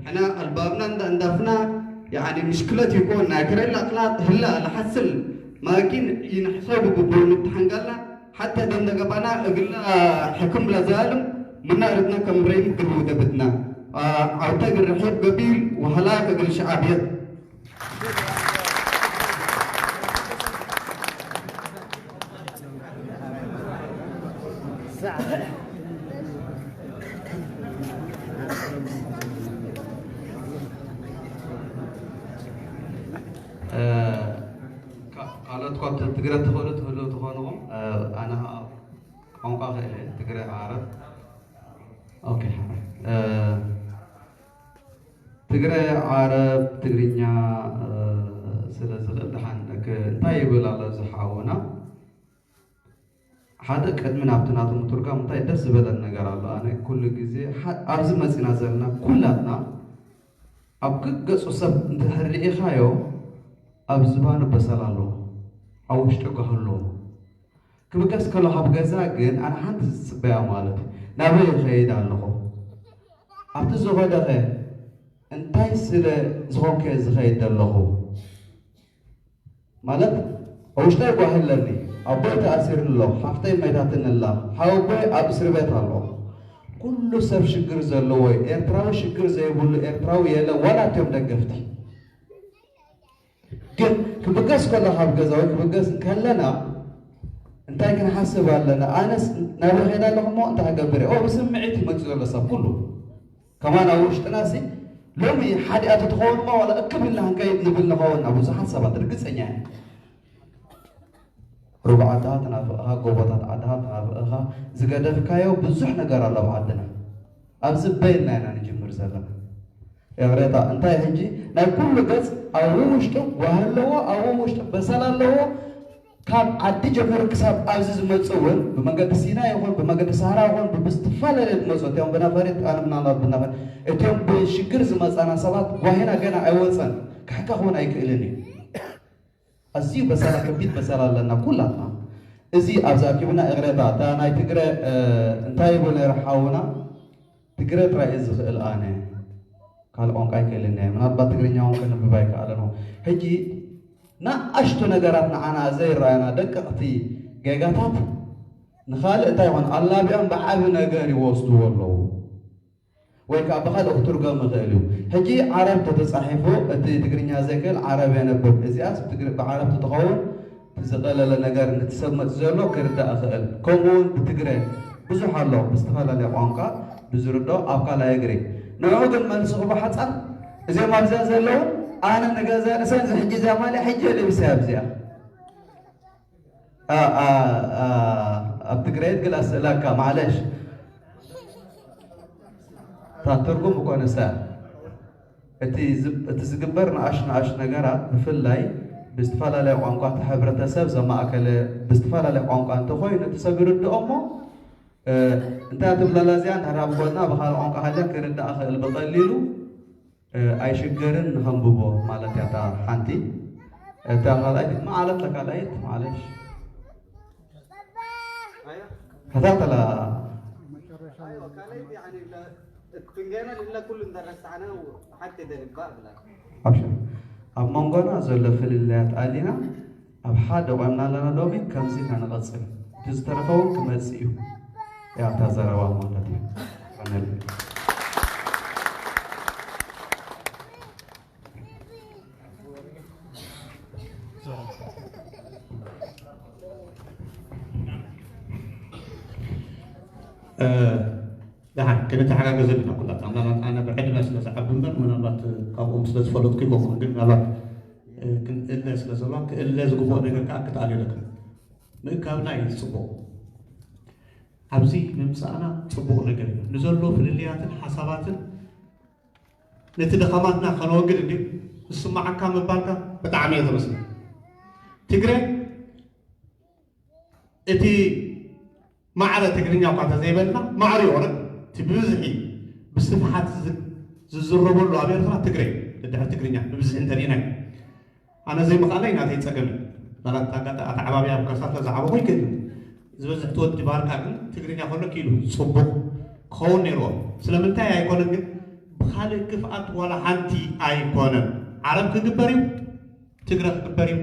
ሕና ኣልባብና እንዳ እንዳፍና ያኒ ምሽክለት ይኮን ናይ ከረላ ኣክላት ህላ ለሓስል ማኪን ይንሕሰብ ግቡር ምትሓንጋልና ሓታ ደም ደገባና እግላ ሕክም ለዛልም ምና እርድና ከም ረይም ግቡ ደብትና ዓውታ ግርሕብ ገቢል ወሃላ ከግል ሸዓብየት ካልኦት ኳ ትግረ ትኽእሉ ትህልው ትኾንኹም ኣነ ቋንቋ ክእል ትግረ ዓረብ ኦኬ ትግረ ዓረብ ትግርኛ ስለ ዝኽእል ደሓን እንታይ ይብል ኣሎ ዝሓውና ሓደ ቅድሚ ናብቲ ናቱ ምትርጓም እንታይ ደስ ዝበለን ነገር ኣሎ ኣነ ኩሉ ግዜ ኣብዚ መፂና ዘለና ኩላትና ኣብ ገገፁ ሰብ እንድሕር ርኢኻዮ ኣብ ዝባኑ በሰል ኣለዎ ኣብ ውሽጢ ጓህ ኣለዎ ክብገስ ከሎ ካብ ገዛ ግን ኣነ ሓንቲ ዝፅበያ ማለት ናበይ ይኸይድ ኣለኹ ኣብቲ ዝኸደኸ እንታይ ስለ ዝኾንከ ዝኸይድ ዘለኹ ማለት ኣብ ውሽጠይ ጓሂ ኣለኒ ኣቦይ ተኣሲሩ ኣሎ ሓፍተይ መይታትኒ ኣላ ሓወቦይ ኣብ እስሪ ቤት ኣሎ ኩሉ ሰብ ሽግር ዘለዎ እዩ ኤርትራዊ ሽግር ዘይብሉ ኤርትራዊ የለን ዋላ እትዮም ደገፍቲ ግን ክብገስ ከሎ ካብ ገዛ ወይ ክብገስ ከለና እንታይ ክንሓስብ ኣለና ኣነስ ናበይ ኸይዳ ኣለኹ እሞ እንታይ ክገብር እየ ብስምዒት ይመፅእ ዘሎ ሰብ ኩሉ ከማን ኣብ ውሽጥና ሲ ሎሚ ሓዲኣት ትኸውን እሞ ዋላ እክብ ኢልና ክንከይድ ንብል ንኸውን ናብ ብዙሓት ሰባት ርግፀኛ እየ ሩባ ዓድኻ ትናፍቕኻ ጎቦታት ዓድኻ ትናፍቕኻ ዝገደፍካዮ ብዙሕ ነገር ኣሎ ኣብ ዓድና ኣብዚ በይልና ኢና ንጅምር ዘለና ይቕሬታ እንታይ ሕጂ ናይ ኩሉ ገፅ ኣብ ውሽጡ ጓህ ኣለዎ ኣብ ውሽጡ በሰል ኣለዎ ካብ ዓዲ ጀሚሩ ክሳብ ኣብዚ ዝመፁ እውን ብመንገዲ ሲና ይኹን ብመንገዲ ሳህራ ይኹን ብዝተፈላለየ ዝመፁ እቲኦም ብነፈሪት ኣነ ምናልባት ብነፈር እቲኦም ብሽግር ዝመፃና ሰባት ጓሂና ገና ኣይወፀን ክሕከኽ እውን ኣይክእልን እዩ ኣዝዩ በሰላ ከቢድ በሰላ ኣለና ኩላትና እዚ ኣብዚ ኣኪብና እግረታ እታ ናይ ትግረ እንታይ ይብል ነይሩ ሓውና ትግረ ጥራይ እየ ዝኽእል ኣነ ካልእ ቋንቋ ኣይክእልን እየ ምናልባት ትግርኛ እውን ከንብብ ኣይከኣለን ሕጂ ንኣሽቱ ነገራት ንዓና ዘይረኣዩና ደቀቕቲ ጌጋታት ንኻልእ እንታይ ይኾን ኣላቢዖም ብዓቢ ነገር ይወስድዎ ኣለዉ ወይ ከዓ ብኻልእ ክትርጎም ይኽእል እዩ። ሕጂ ዓረብ ተተፃሒፉ እቲ ትግርኛ ዘይክእል ዓረብ የንብብ። እዚኣስ ብዓረብ ትትኸውን ዝቐለለ ነገር ንትሰብ መፅ ዘሎ ክርዳእ እኽእል። ከምኡ እውን ብትግረ ብዙሕ ኣሎ ብዝተፈላለየ ቋንቋ ብዝርድኦ ኣብ ካልኣይ እግሪ። ንዑ ግን መልስኹ ብሓፃር እዚኦም ኣብዚኣ ዘለዉ ኣነ ንገዛ ርእሰን ዝሕጂ እዚኣ ማልያ ሕጂ ለቢሰያ ኣብዚኣ ኣብ ትግራይ ግላ ስእላካ ማለሽ እታ ትርጉም እኮ ንሳ እቲ ዝግበር ንኣሽ ንኣሽ ነገራት ብፍላይ ብዝተፈላለየ ቋንቋ እቲ ሕብረተሰብ ዘማእከለ ብዝተፈላለየ ቋንቋ እንተኮይኑ እቲ ሰብ ይርድኦ እሞ እንታይ ትብለላ እዚኣ እንድሕር ኣብ ጎና ብካልእ ቋንቋ ሃልያ ክርዳእ ክእል ብቀሊሉ ኣይሽገርን ንኸንብቦ ማለት እያ እታ ሓንቲ እታ ካልኣይቲ ማዓለት ለካልኣይት ማዓለሽ ከታተላ ኣብሽር ኣብ መንጎና ዘሎ ፍልልያት ኣሊና ኣብ ሓደ ቆምና ኣለና ሎሚ ከምዚ ኢና ንቐፅል እቲ ዝተረፈ እውን ክመፅእ እዩ ያታ ዘረባ ማለት እዩ ደሓን ንተሓጋገዘሉ ኢና ኩላትና። ምናልባት ኣነ ብዕድመ ስለ ዝዓቢ እምበር፣ ምናልባት ካብኦም ስለ ዝፈለጥኩ ይኸውን፣ ግን ምናልባት፣ እ፣ ክንእለ ስለ ዘሎ፣ ክእለ ዝግብኦ ነገር ከዓ ክትኣልዮ ኣለካ። ምእካብና እዩ ጽቡቕ። ኣብዚ ምምጻእና ጽቡቕ ነገር እዩ። ንዘሎ ፍልልያትን ሓሳባትን ነቲ ድኻማትና ከነወግድ እንድዩ ዝስማዓካ ምባልካ ብጣዕሚ እየ ዘመስግን። ትግረ እቲ ማዕረ ትግርኛ እኳ እንተዘይበልና፣ ማዕረ ይኾነ እቲ ብብዝሒ ብስፍሓት ዝ-፣ ዝዝረበሉ ኣብ ኤርትራ ትግረ፣ ድሕሪ ትግርኛ ብብዝሒ እንተርኢናዮ። ኣነ ዘይምኽኣለይ ናተይ ጸገም እዩ። ማለት ኣጋጣ-፣ ኣተዓባብያ ኣብ ከሳተ ዝዓበኹ ይክእል እዩ። ዝበዝሕ እቲ ወዲ ባርካ ግን ትግርኛ ከሎ ክኢሉ ጽቡቕ ክኸውን ነይርዎ። ስለምንታይ ኣይኮነን ግን ብኻልእ ክፍኣት ዋላ ሓንቲ ኣይኮነን። ዓረብ ክግበር እዩ፣ ትግረ ክግበር እዩ።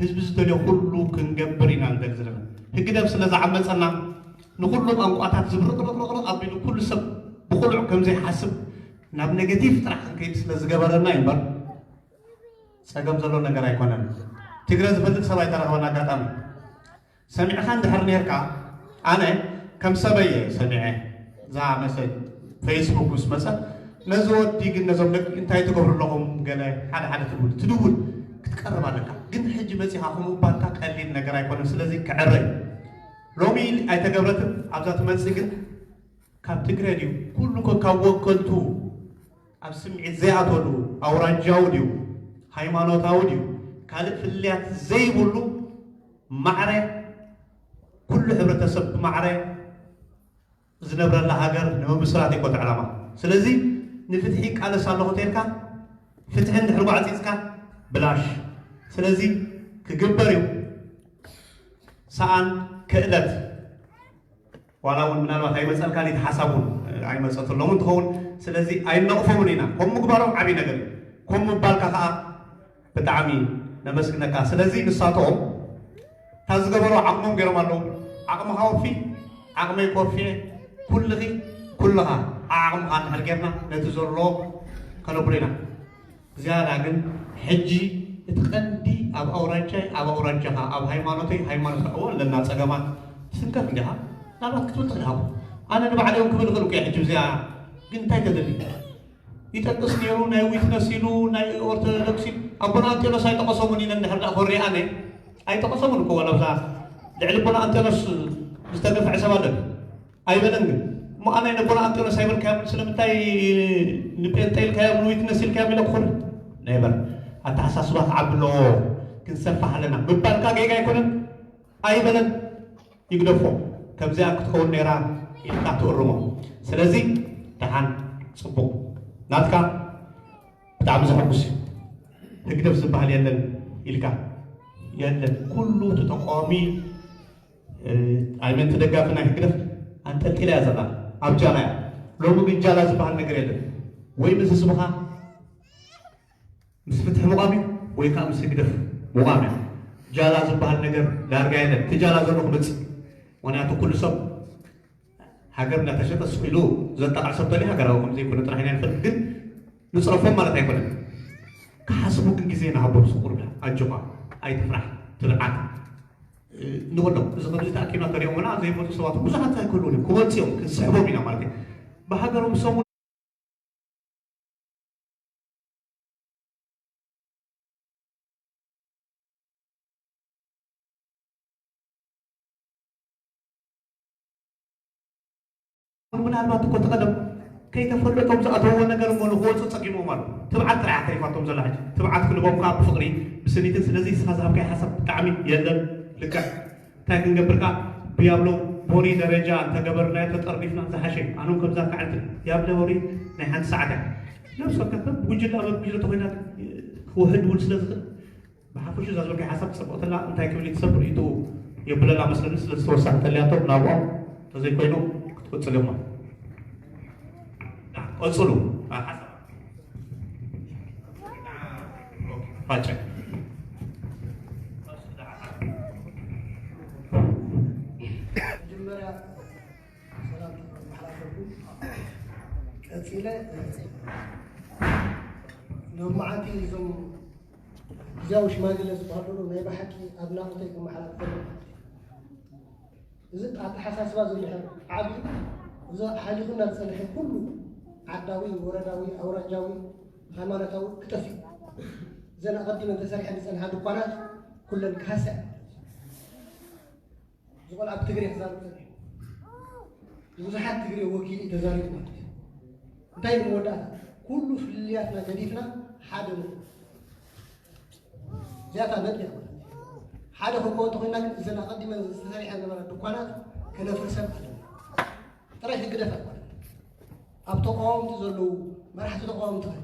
ህዝቢ ዝደልዮ ኩሉ ክንገብር ኢና ንደሊ ዘለና። ህግደፍ ስለ ዝዓመጸና ንኩሉ ቋንቋታት ዝብርቕርቕርቕ ኣቢሉ ኩሉ ሰብ ብቕሉዕ ከም ዘይሓስብ ናብ ኔጌቲቭ ጥራሕ ክንከይድ ስለ ዝገበረና እዩ እምበር ጸገም ዘሎ ነገር ኣይኮነን። ትግረ ዝፈልጥ ሰብ ኣይተረኸበን ኣጋጣሚ። ሰሚዕኻ እንድሕር ኔርካ፣ ኣነ ከም ሰበይ እየ ሰሚዐ። እዛ መሰል ፌስቡክ ምስ መጸት፣ ነዚ ወዲ ግን ነዞም ደቂ እንታይ ትገብሩ ኣለኹም? ገለ ሓደ ሓደ ትብል፣ ትድውል ክትቀርብ ኣለካ። ግን ሕጂ መጺኻ ከምኡ ምባልካ ቀሊል ነገር ኣይኮነን። ስለዚ ክዕረ እዩ። ሎሚ ኣይተገብረትን፣ ኣብዛ ትመጽእ ግን ካብ ትግረ ድዩ? ኩሉ እኮ ካብ ወከልቱ ኣብ ስምዒት ዘይኣተሉ ኣውራጃዊ ድዩ? ሃይማኖታዊ ድዩ? ካልእ ፍልልያት ዘይብሉ ማዕረ፣ ኩሉ ሕብረተሰብ ብማዕረ ዝነብረላ ሃገር ንምምስራት እዩ እኮ እቲ ዕላማ። ስለዚ ንፍትሒ ይቃለስ ኣለኹ ተልካ፣ ፍትሒ እንድሕር ጓዕጺጽካ ብላሽ። ስለዚ ክግበር እዩ። ሰኣን ክእለት ዋላ እውን ምናልባት ኣይመጸልካን እቲ ሓሳብ እውን ኣይመጸትሎም እንትኸውን፣ ስለዚ ኣይነቕፎምን ኢና። ከም ምግባሮም ዓብዪ ነገር እዩ። ከም ምባልካ ከዓ ብጣዕሚ ነመስግነካ። ስለዚ ንሳቶም እታ ዝገበሮ ዓቕሞም ገይሮም ኣለዉ። ዓቕምኻ ወፊ፣ ዓቕመይ ኮርፊ፣ ኩልኺ፣ ኩልኻ ዓቕምኻ እንድሕር ጌርና ነቲ ዘሎ ከነብሎ ኢና። ዝያዳ ግን ሕጂ እቲ ቀንዲ ኣብ ኣውራጃይ ኣብ ኣውራጃኻ፣ ኣብ ሃይማኖተይ ሃይማኖትካ፣ እዎ ኣለና ጸገማት፣ ትስንከፍ እንዲኻ፣ ናብራት ክትብል ትኽእል ኢኻ። ኣነ ንባዕለይ እውን ክብል እኽእል እኮ እየ ሕጂ ብዚኣ። ግን እንታይ ተደሊ? ይጠቅስ ነይሩ፣ ናይ ዊትነስ ኢሉ፣ ናይ ኦርቶዶክስ ኢሉ። ኣቦና ኣንጤኖስ ኣይጠቐሶምን ኢለ እንድሕር ደኣ ኮሪየ ኣነ፣ ኣይጠቐሶምን እኮ ዋላ ኣብዛ ልዕሊ ኣቦና ኣንጤኖስ ዝተገፍዐ ሰብ ኣሎ። ኣይበለን ግን። እሞ ኣነ ነቦና ኣንጢኖስ ኣይበልካዮምን ስለምንታይ ንጴንጤ ኢልካዮም ንዊትነስ ኢልካዮም ኢለ ክኾን? ነይበር። ኣተሓሳስባ ክዓቢ ኣለዎ። ክንሰፋሕ ኣለና። ምባልካ ጌጋ ኣይኮነን። ኣይበለን። ይግደፎ። ከምዚኣ ክትኸውን ነይራ ኢልካ ትእርሞ። ስለዚ ደሓን ጽቡቕ። ናትካ ብጣዕሚ ዘሐጉስ እዩ። ህግደፍ ዝበሃል የለን ኢልካ። የለን። ኩሉ እቲ ተቃዋሚ እ፣ ኣይመን ተደጋፊ ናይ ህግደፍ ኣንጠልጢላ እያ ዘላ ኣብ ጃላ እያ። ሎሚ ግን ጃላ ዝበሃል ነገር የለን። ወይ ምስ ህዝብኻ ምስ ፍትሒ ምቋም እዩ፣ ወይ ከዓ ምስ ህግደፍ ምቋም እዩ። ጃላ ዝበሃል ነገር ዳርጋ የለን። እቲ ጃላ ዘሎ ክመጽእ። ምኽንያቱ ኩሉ ሰብ ሃገር እናተሸጠ ስቕ ኢሉ ዘጣቕዕ ሰብ ተልዩ ሃገራዊ ከም ዘይኮነ ጥራሕ ኢና ንፈልጥ። ግን ንጽረፎም ማለት ኣይኮነን። ክሓስቡ ግን ግዜ ንሃቦም። ስቑር ብላ ኣጆኻ፣ ኣይትፍራሕ፣ ትብዓት። ንበሎም። እዚ ከምዚ ተኣኪብና ተሪኦምና ዘይመፁ ሰባት ብዙሓት ኣይክህልውን እዮም። ክመፁ እዮም፣ ክንስሕቦም ኢና ማለት እዩ። ብሃገሮም ሰሙ ምናልባት እኮ ተቐደም ከይተፈለጦም ዝኣተውዎ ነገር እሞ ንክወፁ ፀጊሞም ኣሎ። ትብዓት ጥራሕ ተሪፋቶም ዘላ ሕጂ። ትብዓት ክልቦም ከዓ ብፍቕሪ ብስኒትን። ስለዚ ንስኻ ዝሃብካይ ሓሳብ ብጣዕሚ የለን፣ ልክዕ። እንታይ ክንገብር ከዓ ብያብሎ ቦሪ ደረጃ እንተገበርናዮ ተጠርኒፍና ዝሓሸ። ኣነ እውን ከምዛ ከዓልቲ ያብለ ቦሪ ናይ ሓንቲ ሰዓት እያ። ነብሲ ወከፍ ሰብ ብጉጅለ ኣብ ጉጅለ ተኮይና ክውሕድ እውን ስለ ዝኽእል ብሓፈሹ እዛ ዝበልካይ ሓሳብ ጽብቕትና እንታይ ክብል እዩ ሰብ ርእይትኡ የብለላ መስለኒ። ስለዚ ተወሳኺ ተልያቶ ናብኦም ተዘይኮይኑ ክትቅጽል እዮም። ቀጽሉ። ሓሳብ ፋጨ መጀመርያ ሰላም መሓላፈልኩም። ቀጺለ ሎማዓንቲ እዞም ግዝያዊ ሽማግለ ዝበሃሉ ናይ ብሓቂ ኣድናቖተይ ክመሓላልፈሎም። እዚ ኣተሓሳስባ ዘሎ ዓብዩ እዚ ሓሊኹና ዝጸንሐ ኩሉ ዓዳዊ፣ ወረዳዊ፣ ኣውራጃዊ፣ ሃይማኖታዊ ክጠፍእ እዩ። እዘን ኣቐዲመን ተሰሪሐን ዝጸንሓ ድኳናት ኩለን ክሃሳ እየን። እዚ ቆልዓ ብትግርኛ ክዛረብ ጸኒሑ። ንብዙሓት ትግርኛ ወኪሉ እዩ ተዛሪቡ ማለት እዩ። እንታይ እዩ መወዳእታ? ኩሉ ፍልልያትና ገዲፍና ሓደ ንኹን። እዚኣታ ነጥቢ እያ ማለት እዩ። ሓደ ክንከውን እንተኾይንና ግን እዘን ኣቐዲመን ዝተሰሪሐ ዝነበራ ድኳናት ከነፍርሰን ኣለና። ጥራይ ህግደፍ ኣይኮነን። ኣብ ተቃወምቲ ዘለዉ መራሕቲ ተቃወምቲ ከ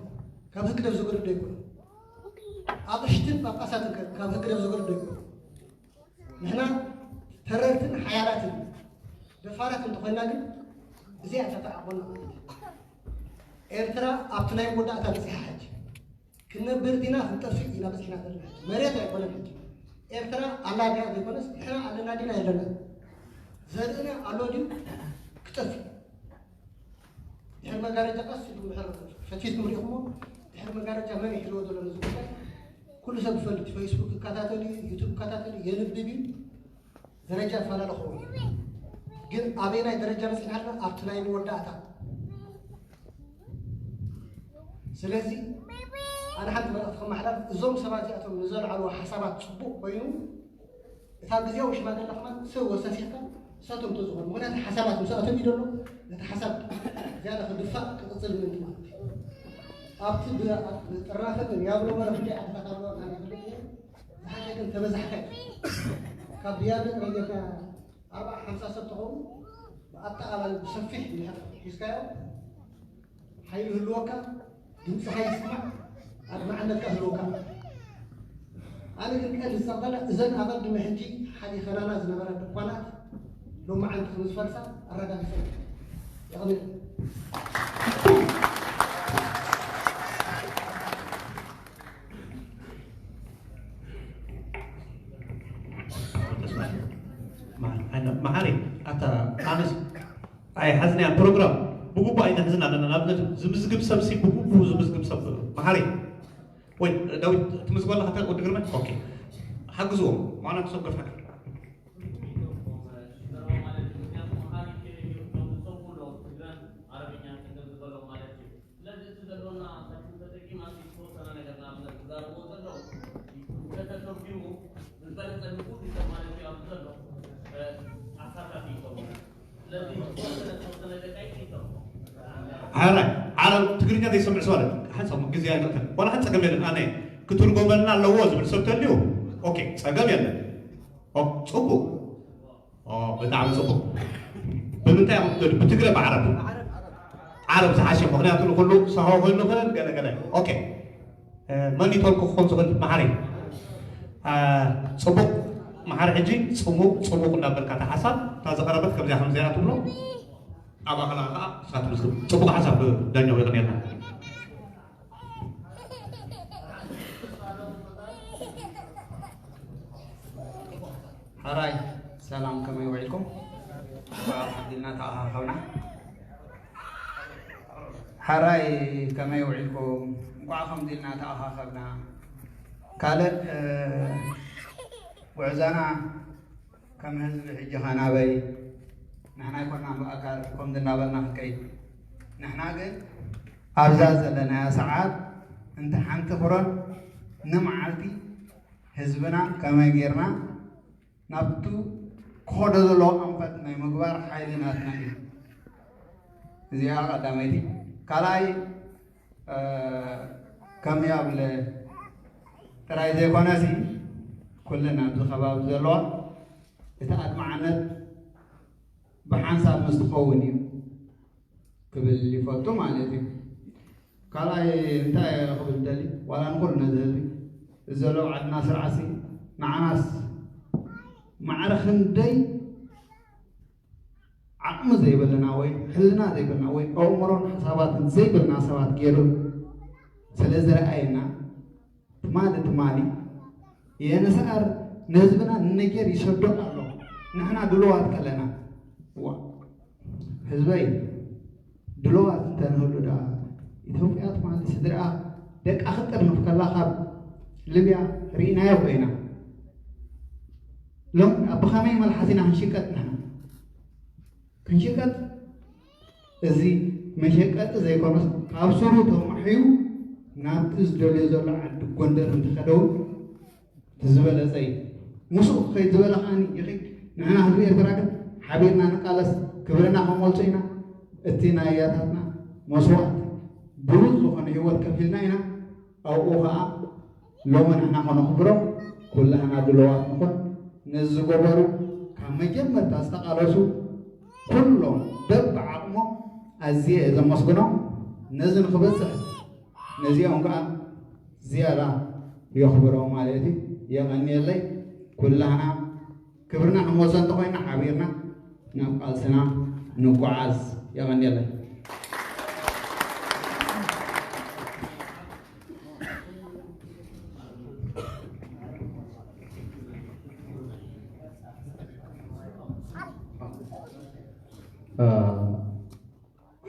ካብ ህግደፍ ዝገደዱ ኣይኮኑን። ኣቕሽትን ጳጳሳትን ከ ካብ ህግደፍ ዝገደዱ ኣይኮኑን። ንሕና ተረርትን ሓያላትን ደፋራት እንተኾይና ግን እዚኣ ተተዓቆና ማለት እዩ። ኤርትራ ኣብቲ ናይ መወዳእታ በፂሓ ሕጂ። ክንነብር ዲና ክንጠፍእ ኢና በፂሕና ዘለና። መሬት ኣይኮነን ሕጂ። ኤርትራ ኣላ ድያ ዘይኮነስ ንሕና ኣለና ዲና የለና። ዘርእና ኣሎ ድዩ ክጠፍእ? ድሕሪ መጋረጃ ቀስ ኢሉ ምሕር ፈቲትኩም ሪኢኹሞ? ድሕሪ መጋረጃ መን ይሕልዎ ዘሎ ነዚ ጉዳይ? ኩሉ ሰብ ይፈልጥ። ፌስቡክ ይከታተል እዩ፣ ዩቱብ ይከታተል እዩ፣ የንብብ እዩ። ደረጃ ይፈላለ ኸውን። ግን ኣበየናይ ደረጃ በፂሕና ኣለና? ኣብቲ ናይ መወዳእታ። ስለዚ ኣነ ሓንቲ መልእኽቲ ከመሓላልፍ፣ እዞም ሰባት እዚኣቶም ንዘልዓልዎ ሓሳባት ፅቡቕ ኮይኑ፣ እታ ግዜያዊ ሽማግለ ከማን ሰብ ወሰሲኽካ ንሳቶም እንተዝኾኑ፣ ምኽንያቱ ሓሳባት ምስኣቶም እዩ ዘሎ፣ ነቲ ሓሳብ ዝያዳ ክድፋእ ክቕፅል ምእንቲ ማለት እዩ። ኣብቲ ብ-፣ ብጥራኸ ግን ያብሎ መረ ክንደይ ዓድታት ኣለዋ ኣነ ይፈልጥ እየ። ዝሓሸ ግን ተበዛሕካ እዩ። ካብ ብያደ ጥራይ ጌርካ ኣርባዓ ሓምሳ ሰብ ተኸውን ብኣጠቓላሊ ብሰፊሕ እንድሕር ሒዝካዮ ሓይሊ ህልወካ፣ ድምፅኻ ይስማዕ፣ ኣድማዕነትካ ህልወካ። ኣነ ግን ቀንዲ ዝፀቕጠላ እዘን ኣቐድሚ ሕጂ ሓሊኸናና ዝነበራ ድኳናት ሎማዓንቲ ከም ዝፈልሳ ኣረጋጊፀ የቐንል። መሓሪ ኣታ ኣነስ ኣይሓዝናያን ፕሮግራም ብግቡእ ኣይንሕዝን ኣለና። ንኣብነት ዝምዝግብ ሰብ ሲ ብግቡእ ዝምዝግብ ሰብ መሓሪ ወይ ዳዊት ትምዝግበላ ከተ ወዲ ግርመ ኦኬ ሓግዝዎም ማና ክሰብ ገፍ ነገር ስለዚ እቲ ዘሎና ሳችን ተጠቂማ ዝተወሰነ ነገር ንኣብነት ዝዛረብዎ ዘለዉ ከተተርጉሙ ዝበለጸ ንፉዕ ይሰብ ማለት እዩ ኣብዚ ዘሎ ኣሳታፊ ይኸውን። ስለዚ ዝተወሰነ ዝተወሰነ ደቃይቅ ይሰሙ። ሓራይ ዓረብ ትግርኛ ዘይሰምዕ ሰው ኣለ ሓንሳብ ግዜ ኣይንቕተል ዋላ ሓን ጸገም የለን ኣነ ክትርጎመልና ኣለዎ ዝብል ሰብ ተልዩ ኦኬ ጸገም የለን ጽቡቅ ብጣዕሚ ጽቡቅ። ብምንታይ ኢኹም ትደልዩ? ብትግረ ብዓረብ? ዓረብ ዝሓሸ ምኽንያቱ ንኩሉ ሳሆ ኮይኑ ይኽእል ገለ ገለ። ኦኬ መን ይተልኩ ክኾን ዝኽእል መሓሪ? ጽቡቅ መሓሪ ሕጂ ጽሙቅ ጽሙቅ እንዳበልካ እታ ሓሳብ እታ ዝቐረበት ከምዚኣ ከምዚኣ ትብሎ ኣብ ኣኸላ ከዓ ንስኻ ትምዝግብ። ጽቡቅ ሓሳብ ዳኛው የቕንየልና። ሕራይ ሰላም ከመይ ውዒልኩም? እንኳዕ ሓዲልና ተኣኻኸብና። ሕራይ ከመይ ውዒልኩም? እንኳዕ ከምዚልና ተኣኻኸብና። ካልእ ጉዕዞና ከም ህዝቢ ሕጂ ኸ ናበይ? ንሕና ኣይኮናን ብኣካል ከምዚ እናበልና ክንከይድ። ንሕና ግን ኣብዛ ዘለናያ ሰዓት እንተ ሓንቲ ፍሮን ንመዓልቲ ህዝብና ከመይ ጌርና ናብቱ ክኸዶ ዘለዎ ኣንፈት ናይ ምግባር ሓይሊ ናትና እዩ። እዚኣ ቀዳመይቲ። ካልኣይ ከም ያብል ጥራይ ዘይኮነሲ ኩለን ኣብዚ ከባቢ ዘለዋ እቲ ኣድማዕነት ብሓንሳብ ምስ ትኸውን እዩ ክብል ይፈቱ ማለት እዩ። ካልኣይ እንታይ ክብል ደሊ ዋላ ንኩሉ ነዚ ህዝቢ እዚ ዘሎ ዓድና ስርዓሲ ንዓናስ ማዕረ ክንደይ ዓቕሚ ዘይብልና ወይ ሕልና ዘይብልና ወይ ኣእምሮን ሓሳባትን ዘይብልና ሰባት ገይሩ ስለ ዝረኣየና ትማሊ ትማሊ የንስኣር ንህዝብና ንነጀር ይሰዶ ኣሎ ንሕና ድልዋት ከለና ዋ ህዝበይ ድልዋት እንተንህሉ ዳ ኢትዮጵያ ትማሊ ስድርኣ ደቃ ክጥርንፍ ከላ ካብ ልብያ ርኢናዮ ኮይና ሎም ብኸመይ መልሓስ ኢና ክንሽቀጥ ንሕና ክንሽቀጥ እዚ መሸቀጢ ዘይኮነስ ካብ ስሩ ተማሕዩ ናብቲ ዝደልዮ ዘሎ ዓዲ ጎንደር እንተኸደ እውን እቲ ዝበለጸ እዩ። ምስኡ ክኸይድ ዝበለ ከዓኒ ይኺድ። ንሕና ህዝቢ ኤርትራ ግን ሓቢርና ንቃለስ፣ ክብርና ከመልሶ ኢና። እቲ ናይ ኣያታትና መስዋእቲ ብሩዝ ዝኾነ ህይወት ከፊልና ኢና። ኣብኡ ኸዓ ሎሚ ንሕና ከነኽብሮም ኩላህና ድልዋት ንኹን። ነዚ ዝገበሩ ካብ መጀመርታ ዝተቓለሱ ኩሎም በብዓቕሞም ኣዝየ እየ ዘመስግኖም። ነዚ ንኽበጽሕ ነዚኦም ከዓ ዝያዳ የኽብሮም ማለት እዩ። የቐንየለይ። ኩላህና ክብርና ንመልሶ እንተኾይና ሓቢርና ናብ ቃልስና ንጓዓዝ። የቐንየለይ።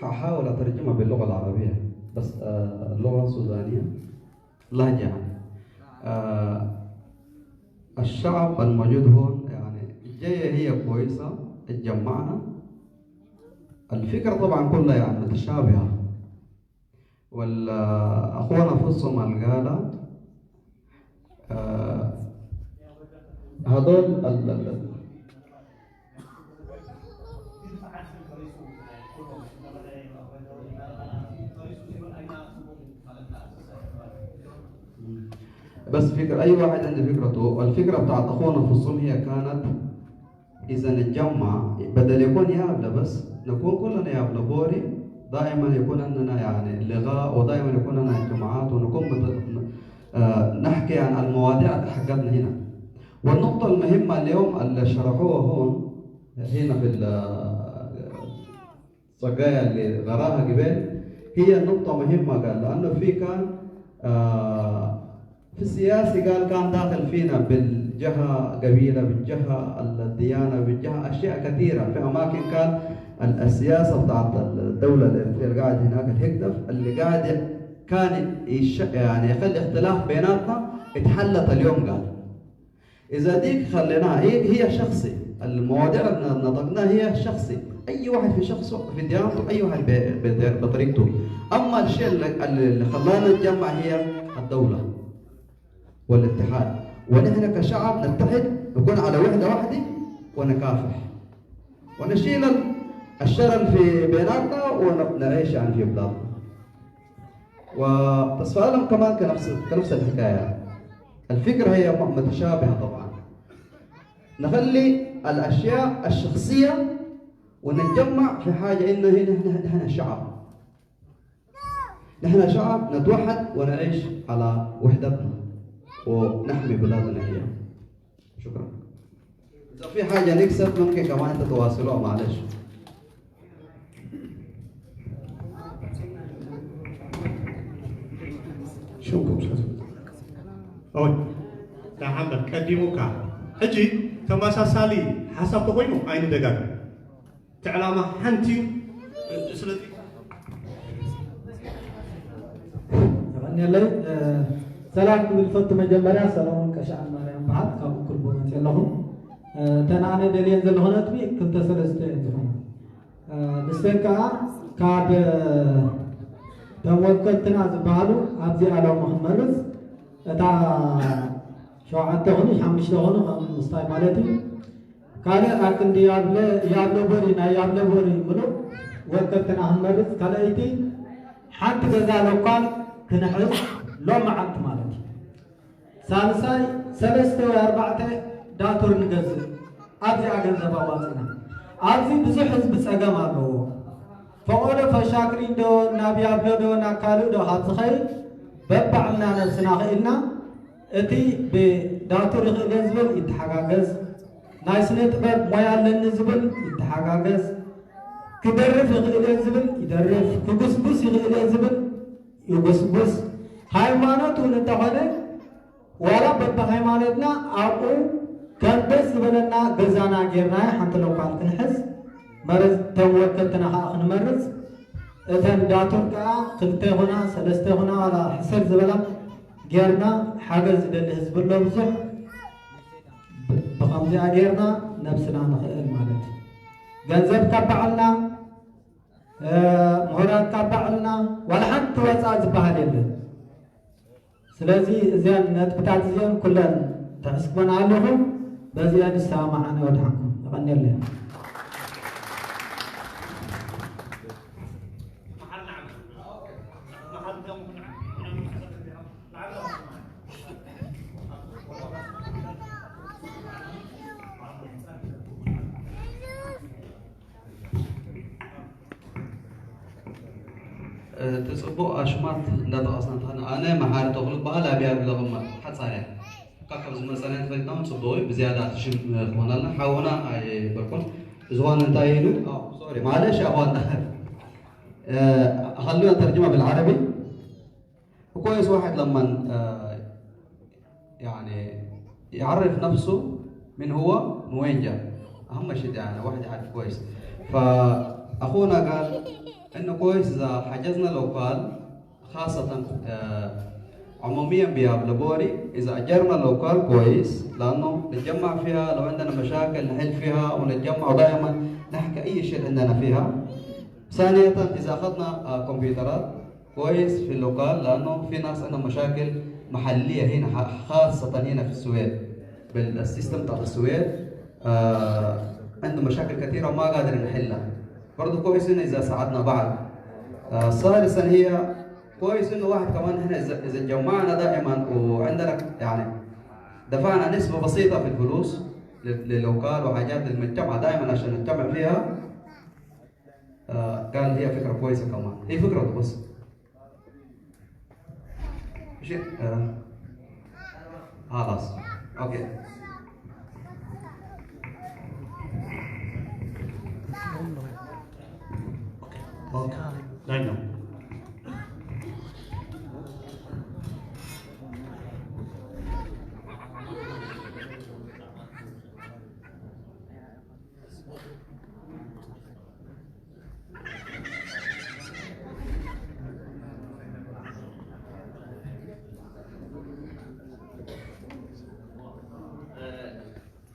هحاول أترجمها باللغة العربية، بس اللغة السودانية لهجة. الشعب الموجود هون يعني جاية هي كويسة، اتجمعنا. الفكرة طبعا كلها يعني متشابهة، والأخونا فصم القالة آه، هذول ال- ال- ال- بس فكرة، أي واحد عنده فكرته. الفكرة بتاعت أخونا في الصوم هي كانت إذا نتجمع، بدل يكون يابلة بس، نكون كلنا يابلة بوري. دائما يكون عندنا يعني لقاء، ودائما يكون عندنا اجتماعات، ونكون مت... آه نحكي عن المواضيع حقتنا هنا. والنقطة المهمة اليوم اللي شرحوها هون هنا في الصقايا اللي قراها قبل، هي نقطة مهمة، قال لأنه في كان آه في السياسي قال كان داخل فينا بالجهة قبيلة، بالجهة الديانة، بالجهة أشياء كثيرة. في أماكن كان السياسة بتاعت الدولة اللي قاعد هناك، الهكدف اللي قاعد كان يش... يعني يخلي اختلاف بيناتنا اتحلت اليوم. قال إذا ديك خليناها هي، هي شخصي، المواضيع اللي نطقناها هي شخصي، أي واحد في شخصه، في ديانته، أي واحد ب- ب- بطريقته. أما الشيء اللي، اللي خلانا نتجمع هي الدولة والاتحاد، ونحن كشعب نتحد، نكون على وحدة واحدة، ونكافح ونشيل ال- الشر اللي في بيناتنا، ونعيش يعني في بلادنا. وتصفى لهم كمان كنفس كنفس الحكاية. الفكرة هي م- متشابهة طبعا. نخلي الأشياء الشخصية ونتجمع في حاجة إنه هنا نحن نحن شعب. نحن شعب نتوحد ونعيش على وحدتنا ونحمي بلادنا هي. شكرا. إذا في حاجة نقصت ممكن كمان أنت تواصلوها، معلش. ሽንኩም ሰ ኦይ ደሓን በል ቀዲሙካ። ሕጂ ተመሳሳሊ ሓሳብ ተኮይኑ ኣይንደጋግም። እቲ ዕላማ ሓንቲ እዩ። ስለዚ የቐንየለይ። ሰላም ክብል ፈቱ። መጀመርያ ሰለሙን ቀሻን ማርያም በሃል ካብ ኩልቦ መፅእ ኣለኹ። እተን ኣነ ደልየን ዘለኹ ነጥቢ ክልተ ሰለስተ እየን ዝኾና። ንስተን ከዓ ካብ እቶም ወከልትና ዝበሃሉ ኣብዚ ኣለዉ ክንመርፅ እታ ሸውዓተ ኹኑ ሓሙሽተ ኹኑ ከም ምስታይ ማለት እዩ። ካልእ ኣክንዲ ያብለ ያብለ ቦሪ ናይ ያብለ ቦሪ ምሉእ ወከልትና ክንመርፅ ካልኣይቲ ሓንቲ ገዛ ሎኳል ክንሕዝ ሎም መዓልቲ ማለት እዩ። ሳልሳይ ሰለስተ ወይ ኣርባዕተ ዳቶር ንገዝእ ኣብዚኣ ገንዘብ ኣዋፅና። ኣብዚ ብዙሕ ህዝቢ ፀገም ኣለዎ። ፈቐዶ ፈሻክሪ ዶ ናብ ያብሎ ዶ ናብ ካልእ ዶ ካብ ዝኸይድ በባዕልና ነብስና ኽኢልና እቲ ብዳቶር ይኽእል እየ ዝብል ይተሓጋገዝ፣ ናይ ስነ ጥበብ ሞያ ኣለኒ ዝብል ይተሓጋገዝ፣ ክደርፍ ይኽእል እየ ዝብል ይደርፍ፣ ክጉስጉስ ይኽእል እየ ዝብል ይጉስጉስ፣ ሃይማኖት እውን እንተኾነ ዋላ በብሃይማኖትና ኣብኡ ከም ደስ ዝበለና ገዛና ጌርና ሓንቲ ሎኳል ክንሕዝ መረፅ እቶም ወከልትና ከዓ ክንመርፅ እተን ዳቶር ከዓ ክልተ ይኹና ሰለስተ ይኹና ዋላ ሕስር ዝበላ ጌርና ሓገዝ ዝደሊ ህዝቢ ኣሎ ብዙሕ ብከምዚኣ ጌርና ነብስና ንኽእል ማለት እዩ። ገንዘብ ካብ ባዕልና ምሁራት ካብ ባዕልና ዋላ ሓንቲ ወፃእ ዝበሃል የለን። ስለዚ እዚኣን ነጥብታት እዚአን ኩለን ተሕስቦን ኣለኹም። በዚአን ይሰማማዕን ወድሓንኩም። የቐንየለይ። እቲ ጽቡቕ ኣሽማት እንዳጠቐስና እንተኾነ፣ ኣነ መሓሪ ተኽሉ እበሃል፣ ኣብያ ብለቕማ ሓጻር እያ። ካብ ዝመጸና ተፈሊጥና እውን ጽቡቕ እዩ። ብዝያዳ እቲ ሽም ክኾነልና ሓውና ኣይበልኩን። ዝኾነ እንታይ ኢሉ? ኣዎ፣ ሶሪ፣ معلش يا أخوانا. خلونا نترجمها بالعربي. كويس واحد لما، آه، يعني يعرف نفسه من هو، من وين جاء. أهم شيء يعني واحد يعرف كويس. فأخونا قال إنه كويس إذا حجزنا لوكال، خاصة، آه، عموميا بياب لبوري، إذا أجرنا لوكال كويس، لأنه نتجمع فيها، لو عندنا مشاكل نحل فيها، ونتجمع دائما نحكي أي شيء عندنا فيها. ثانية، إذا أخذنا، آه، كمبيوترات، كويس في اللوكال، لأنه في ناس عندهم مشاكل محلية هنا، ح-، خاصة هنا في السويد، بالسيستم بتاع السويد، آه، عنده مشاكل كثيرة وما قادر يحلها. برضو كويس إنه إذا ساعدنا بعض. آه، ثالثا، هي كويس إنه واحد كمان، إحنا إذا، إذا جمعنا دائما وعندنا، يعني، دفعنا نسبة بسيطة في الفلوس لل-، للوكال وحاجات للمجتمع دائما عشان نجتمع فيها. آه، قال هي فكرة كويسة كمان. هي فكرة بس. شيء، آه، خلاص. أوكي. أوكي. لا، لا.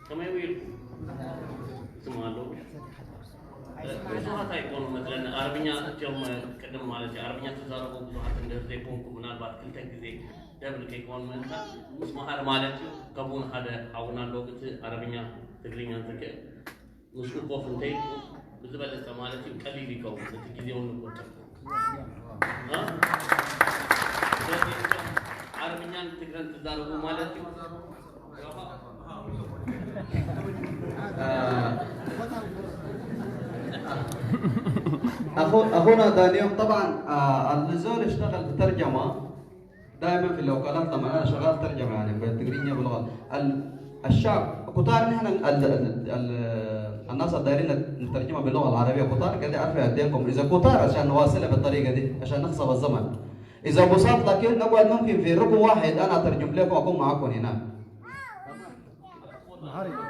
ከመይ ውዒልኩም? ይስምዑ ኣለዉ? ብዙሓት ኣይኮኑ መስለኒ። ኣረብኛ እትዮም ቅድም ማለት እዩ። ኣረብኛ ትዛረቡ ብዙሓት እንድህር ዘይኮንኩ፣ ምናልባት ክልተ ግዜ ደብል ከይኮኑ ምእንታ ምስ መሃሪ ማለት እዩ። ከምኡ ሓደ ሓውና ኣሎ፣ እቲ ኣረብኛ ትግርኛ ዝክእል። ምስኡ ኮፍ እንተይልኩም ብዝበለጸ ማለት እዩ፣ ቀሊል ይኸውን፣ እቲ ግዜ እውን ንቁጠብ። እ? ስለዚ ዓረብኛን ትግረን ትዛረቡ ማለት እዩ። أخو-، أخونا دانيال، طبعًا، آه، الزول اشتغل في ترجمة دائمًا في الوكالات، لما أنا شغال ترجمة، يعني، بالتقرينية باللغة. ال-، الشعب، كتار نحن ال-، ال-، ال-، الناس الدايرين نترجمها باللغة العربية، كتار قاعد أعرف أديكم. إذا كتار عشان نواصلها بالطريقة دي، عشان نخسر الزمن. إذا بساط، لكن نقعد ممكن في ركن واحد، أنا أترجم لكم، أكون معاكم هناك.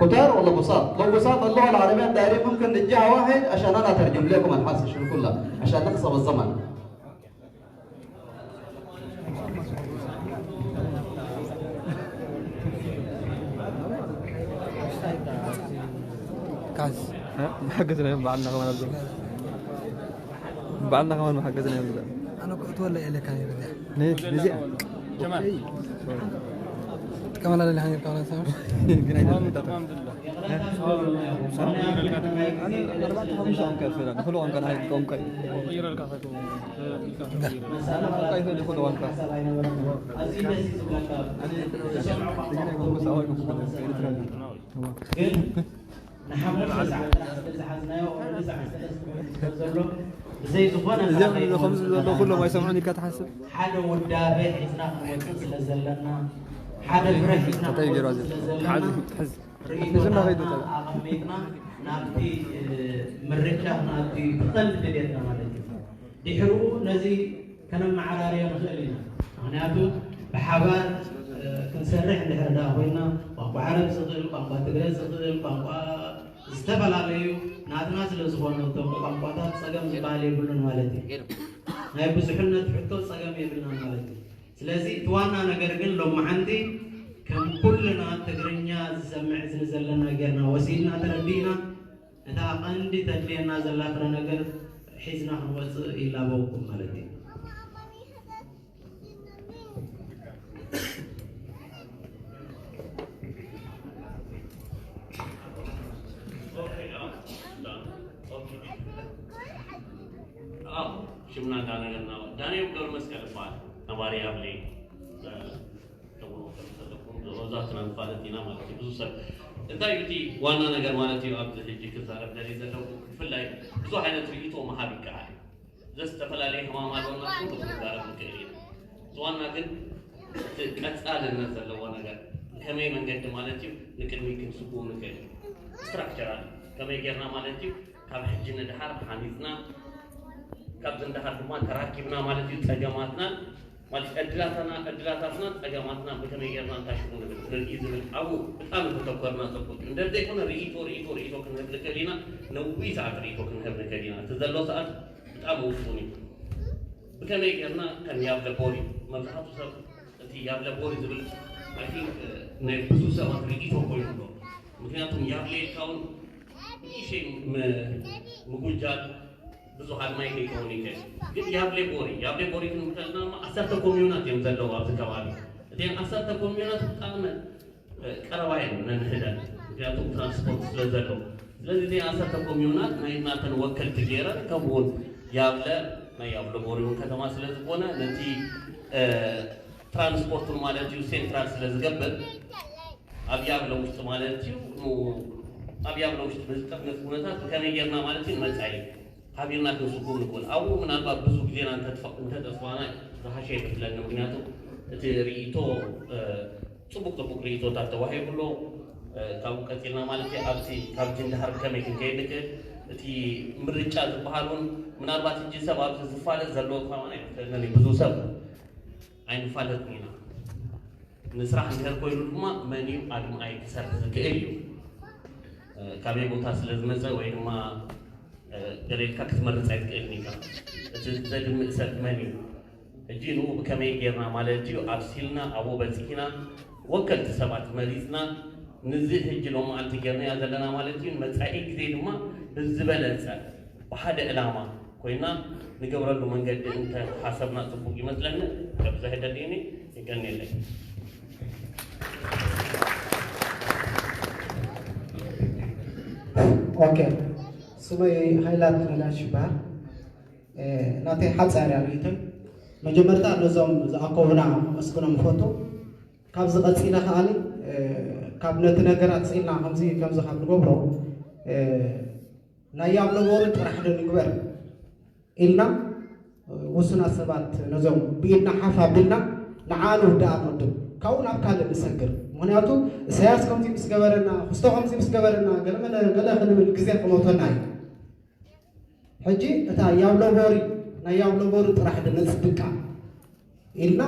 كتار ولا بساط؟ لو بساط اللغة العربية دايرين، ممكن نجيها واحد عشان أنا أترجم لكم الحصة شنو كلها، عشان نخسر الزمن. ካስ እ? መሓገዝና እዮም በዓልና ከማን ኣብዚ። በዓልና ከማን መሓገዝና እዮም። ኣነ እኮ እትወለ ኢለካ ነይረ እዚኣ። ነዚ፣ ነዚኣ። ጀማል። ኦኬ። ትጥቀመላ ዘለኻ ነይርካ ወላ ሳምሽ? ግን ኣይደለም። ኣነ ኣርባዕተ ሓሙሽተ ቋንቋ እየ ዝፈልጥ። ንኹሉ ቋንቋ ንሓደ ቋንቋ እዩ። ይረልካ ፈትዎ። ቋንቋ ይፈልጥ፣ ንኹሉ ቋንቋ። ኣነ ትግርኛ ይኹን፣ ኤርትራ ይኹን፣ ኤርትራ ይኹን። ግን ንሓሙሽተ ሰዓት ጥራሕ ስለ ዝሓዝናዮ፣ ኦልሬዲ ሰዓት ሰለስተ ኮይኑ ስለ ዘሎ፣ ብዘይ ዝኾነ እዚኦም ካልኣይ ከምዚ ዘሎ ኩሎም ኣይሰምዑን ኢልካ ትሓስብ? ሓደ ውዳበ ሒዝና ክንወጽእ ስለ ዘለና፣ ሓደ ፍረ ሒዝና እንታይ ገይሩ ክንወጽእ ኣብዚ? ስለ ዘለና፣ ሓዚ፣ ሓዚ። ርኢቶታትና ሒዝና ከይዱ ተላ። ኣቐሚጥና ናብቲ፣ እ፣ ምርጫ፣ ናብቲ ትቐንዲ ድሌትና ማለት እዩ። ድሕርኡ ነዚ ከነመዓራርዮ ንኽእል ኢና። ምኽንያቱ ብሓባር፣ እ፣ ክንሰርሕ እንድሕር ደኣ ኮይና፣ ቋንቋ ዓረብ ዝኽእል፣ ቋንቋ ትግረ ዝኽእል፣ ቋንቋ ዝተፈላለዩ ናትና ስለ ዝኾኑ እቶም ቋንቋታት ጸገም ዝበሃል የብሉን ማለት እዩ። ናይ ብዙሕነት ሕቶ ጸገም የብልናን ማለት እዩ። ስለዚ እቲ ዋና ነገር ግን ሎማዓንቲ ከም ኩልና ትግርኛ ዝሰምዕ ህዝቢ ዘለና ጌርና ወሲድና ተረዲእና፣ እታ ቀንዲ ተድልየና ዘላ ፍረ ነገር ሒዝና ክንወፅእ ይላበወኩም ማለት እዩ። ሽምና እንዳነገርና ዳንኤል ገብረ መስቀል ይበሃል። ነባሪ ያብሌ ከምኡ ከም ዘለኩም ዞሮ እዛ ትናንት ማለት ኢና ማለት እዩ። ብዙ ሰብ እንታይ እዩ እቲ ዋና ነገር ማለት እዩ ኣብዚ ሕጂ ክዛረብ ደልየ ዘለኹ ብፍላይ ብዙ ዓይነት ርእይቶ ምሃብ ይከኣል እዩ። ዘዝተፈላለየ ሕማም ኣሎና ኩሉ ክንዛረብ ንክእል ኢና። እቲ ዋና ግን እቲ ቀፃልነት ዘለዎ ነገር ብከመይ መንገዲ ማለት እዩ ንቅድሚት ክንስጉም ንክእል ስትራክቸራል ከመይ ጌርና ማለት እዩ ካብ ሕጂ ንድሓር ሓኒፅና ካብዚ ንድሓር ድማ ተራኪብና ማለት እዩ ፀገማትናን ማለት ዕድላታና ዕድላታትና ፀገማትና ብከመይ ጌርና እንታሽሙ ንብል ንርኢ ዝብል ኣብኡ ብጣዕሚ ተተኮርና ፅቡቅ እዩ። እንደዚ ዘይኮነ ርእይቶ ርእይቶ ርእይቶ ክንህብ ንክእል ኢና። ነዊህ ሰዓት ርእይቶ ክንህብ ንክእል ኢና። እቲ ዘሎ ሰዓት ብጣዕሚ ውሱን እዩ። ብከመይ ጌርና ከም ያብለ ቦሪ መብዛሕቱ ሰብ እቲ ያብለ ቦሪ ዝብል I think ናይ ብዙ ሰባት ርእይቶ ኮይኑ ኣሎ። ምክንያቱም ያብለ ኢልካ እውን ንእሽተይ ምጉጃል ብዙሕ ኣድማይ ከይከውን ይክእል። ግን ያብሌ ቦሪ ያብሌ ቦሪ ክንብል ከለና ድማ ዓሰርተ ኮሚዩናት እዮም ዘለዉ ኣብዚ ከባቢ። እተን ዓሰርተ ኮሚዩናት ብጣዕሚ ቀረባ እየን ነንሕደን፣ ምክንያቱ ትራንስፖርት ስለ ዘሎ። ስለዚ እተን ዓሰርተ ኮሚዩናት ናይ ናተን ወከልቲ ገይረን ከምኡውን ያብለ ናይ ያብለ ቦሪ እውን ከተማ ስለ ዝኾነ ነቲ ትራንስፖርቱን ማለት እዩ ሴንትራል ስለ ዝገብር ኣብ ያብለ ውሽጢ ማለት እዩ ኣብ ያብለ ውሽጢ ብዝጠርነፍ ኩነታት ብከመይ ጌርና ማለት እዩ ንመፃኢ ሓቢርና ክንስጉም ንኽእል። ኣብኡ ምናልባት ብዙ ግዜና እንተጠፋና ዝሓሸ ይመስለኒ። ምክንያቱ እቲ ርእይቶ ፅቡቅ ፅቡቅ ርእይቶታት ተዋሂቡ ኣሎ። ካብኡ ቀፂልና ማለት እዩ ኣብቲ ካብ ጅንዳሃር ብከመይ ክንከይድ ንክእል እቲ ምርጫ ዝበሃል እውን ምናልባት እጂ ሰብ ኣብዚ ዝፋለጥ ዘለዎ ከማን ኣይመስለንን። ብዙ ሰብ ኣይንፋለጥን ኢና። ንስራሕ እንድሕር ኮይኑ ድማ መን እዩ ኣድማኣይ ክሰርሕ ዝክእል እዩ። ካበይ ቦታ ስለ ዝመፀ ወይ ድማ ገለ ኢልካ ክትመርፅ ኣይትክእልን ኢካ። እቲ ዘድምእ ሰብ መን እዩ? ሕጂ ንኡ ብከመይ ጌርና ማለት እዩ ኣብሲልና ኣብኡ በፂሕና ወከልቲ ሰባት መሪፅና ንዚ ሕጂ ሎማዓንቲ ጌርናያ ዘለና ማለት እዩ ንመፃኢ ግዜ ድማ ብዝበለፀ ብሓደ ዕላማ ኮይና ንገብረሉ መንገዲ እንተ ሓሰብና ፅቡቅ ይመስለኒ። ከብዝሕ ደሊኒ ይቀኒለይ። ኦኬ፣ ስመይ ሃይላት ነጋሽ ይበሃል። ናተይ ሓፃር ርእይቶይ መጀመርታ ነዞም ዝኣከቡና ከመስግኖም እፈቱ። ካብዚ ቀፂለ ከኣኒ ካብ ነቲ ነገራት ስኢልና ከምዚ ከምዚ ካብ ንገብሮ ናይ ያብ ነበሩ ጥራሕ ዶ ንግበር ኢልና ውሱናት ሰባት ነዞም ብኢድና ሓፍ ኣቢልና ንዓኣ ንውድኣ ንቕድም ካብኡ ናብ ካልእ ንሰግር። ምክንያቱ እሳያስ ከምዚ ምስ ገበረና ክስቶ ከምዚ ምስ ገበረና ገለመለ ገለ ክንብል ግዜ ክመውተና እዩ። ሕጂ እታ ያብ ለቦሪ ናይ ያብ ለቦሪ ጥራሕ ዶ ነፅድቃ ኢልና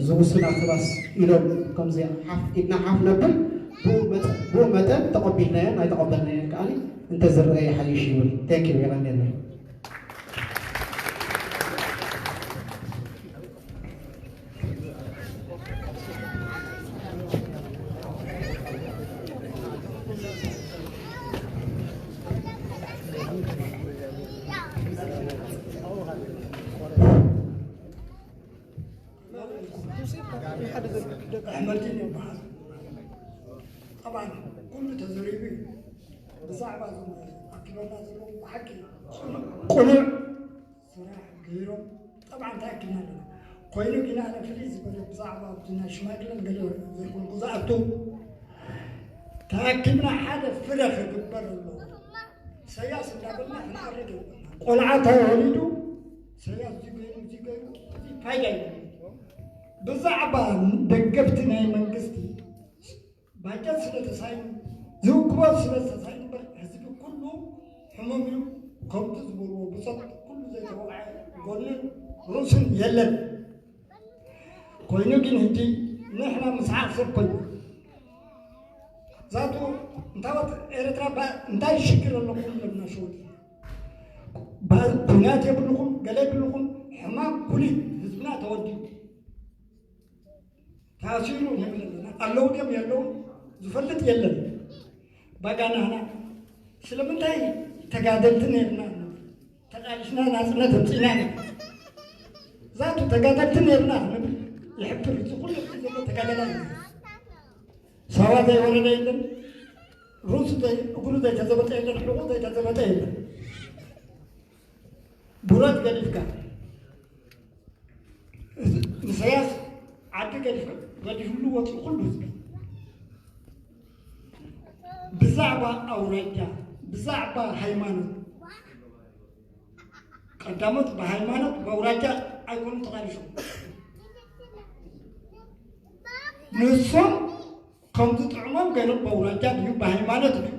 ዝውሱና ሰባት ኢሎም ከምዚ ሓፍ ኢድና ሓፍ ነብል ብኡ መጠን ተቐቢልናዮን ኣይተቐበልናዮን ከዓኒ እንተዝረአ ይሓይሽ ይብል። Thank you፣ የቐንየለይ። ኣሕመዲን ይበሃል። ጠብዓን ኩሉ ተዘሪቡ እዩ። ብዛዕባ እዞም ኣኪበና ዘለዉ ብሓቂ ቅኑዕ ስራሕ ገይሮም ጠብዓን ተኣኪብና ኣለና። ኮይኑ ግን ኣነ ፍልይ ዝበለ ብዛዕባ ኣብቲ ናይ ሽማግለን ገለ ዘይኮንኩ ዝኣቱ ተኣኪብና ሓደ ፍረ ክግበር ኣለዎ። ኢሳያስ እንዳበልና ክንኣርግ የብልና። ቆልዓ ተወሊዱ ኢሳያስ እዚ ገይሩ እዚ ገይሩ እዚ ፋይዳ የብሉን። ብዛዕባ ደገፍቲ ናይ መንግስቲ ባጀት ስለ ተሳኢኑ ዝውክቦ ስለ ዝተሳኢኑ እምበር ህዝቢ ኩሉ ሕሙም እዩ። ከምቲ ዝበልዎ ብጾት ኩሉ ዘይተወቕዐ ጎንን ርእሱን የለን። ኮይኑ ግን ሕጂ ንሕና ምስ ዓሰብ ኮይኑ ዛቱ እንታወት ኤርትራ እንታይ ሽግር ኣለኩም ኢሎምና ሸውዲ ኩናት የብልኩም ገለ የብልኩም ሕማም ኩሊት ህዝብና ተወዲኡ ታሲሩ ንብል ኣለና ኣለዉ ድዮም የለዉ ዝፈልጥ የለን። ባጋ ናህና ስለምንታይ ተጋደልቲ ነርና ሽና ናጽነት ኣምጺእና ኢና። ዛቱ ተጋደልቲ ነርና ክንብል ይሕፍር። እዚ ኩሉ ዘሎ ተጋደላይ እዩ። ሳዋ ዘይወረደ የለን። ርእሱ ዘይ-፣ እግሩ ዘይተዘበጠ የለን። ሕቑ ዘይተዘበጠ የለን። ብረት ገዲፍካ፣ ኢሳያስ ዓዲ ገዲፍካ፣ ገዲፍሉ ወፂኡ ኩሉ ህዝቢ። ብዛዕባ ኣውራጃ፣ ብዛዕባ ሃይማኖት፣ ቀዳሞት ብሃይማኖት፣ ብኣውራጃ ኣይኮኑን ተቓሊሶም። ንሶም ከም ዝጥዕሞም ገይሮም፣ ብኣውራጃ ድዩ፣ ብሃይማኖት ድዩ?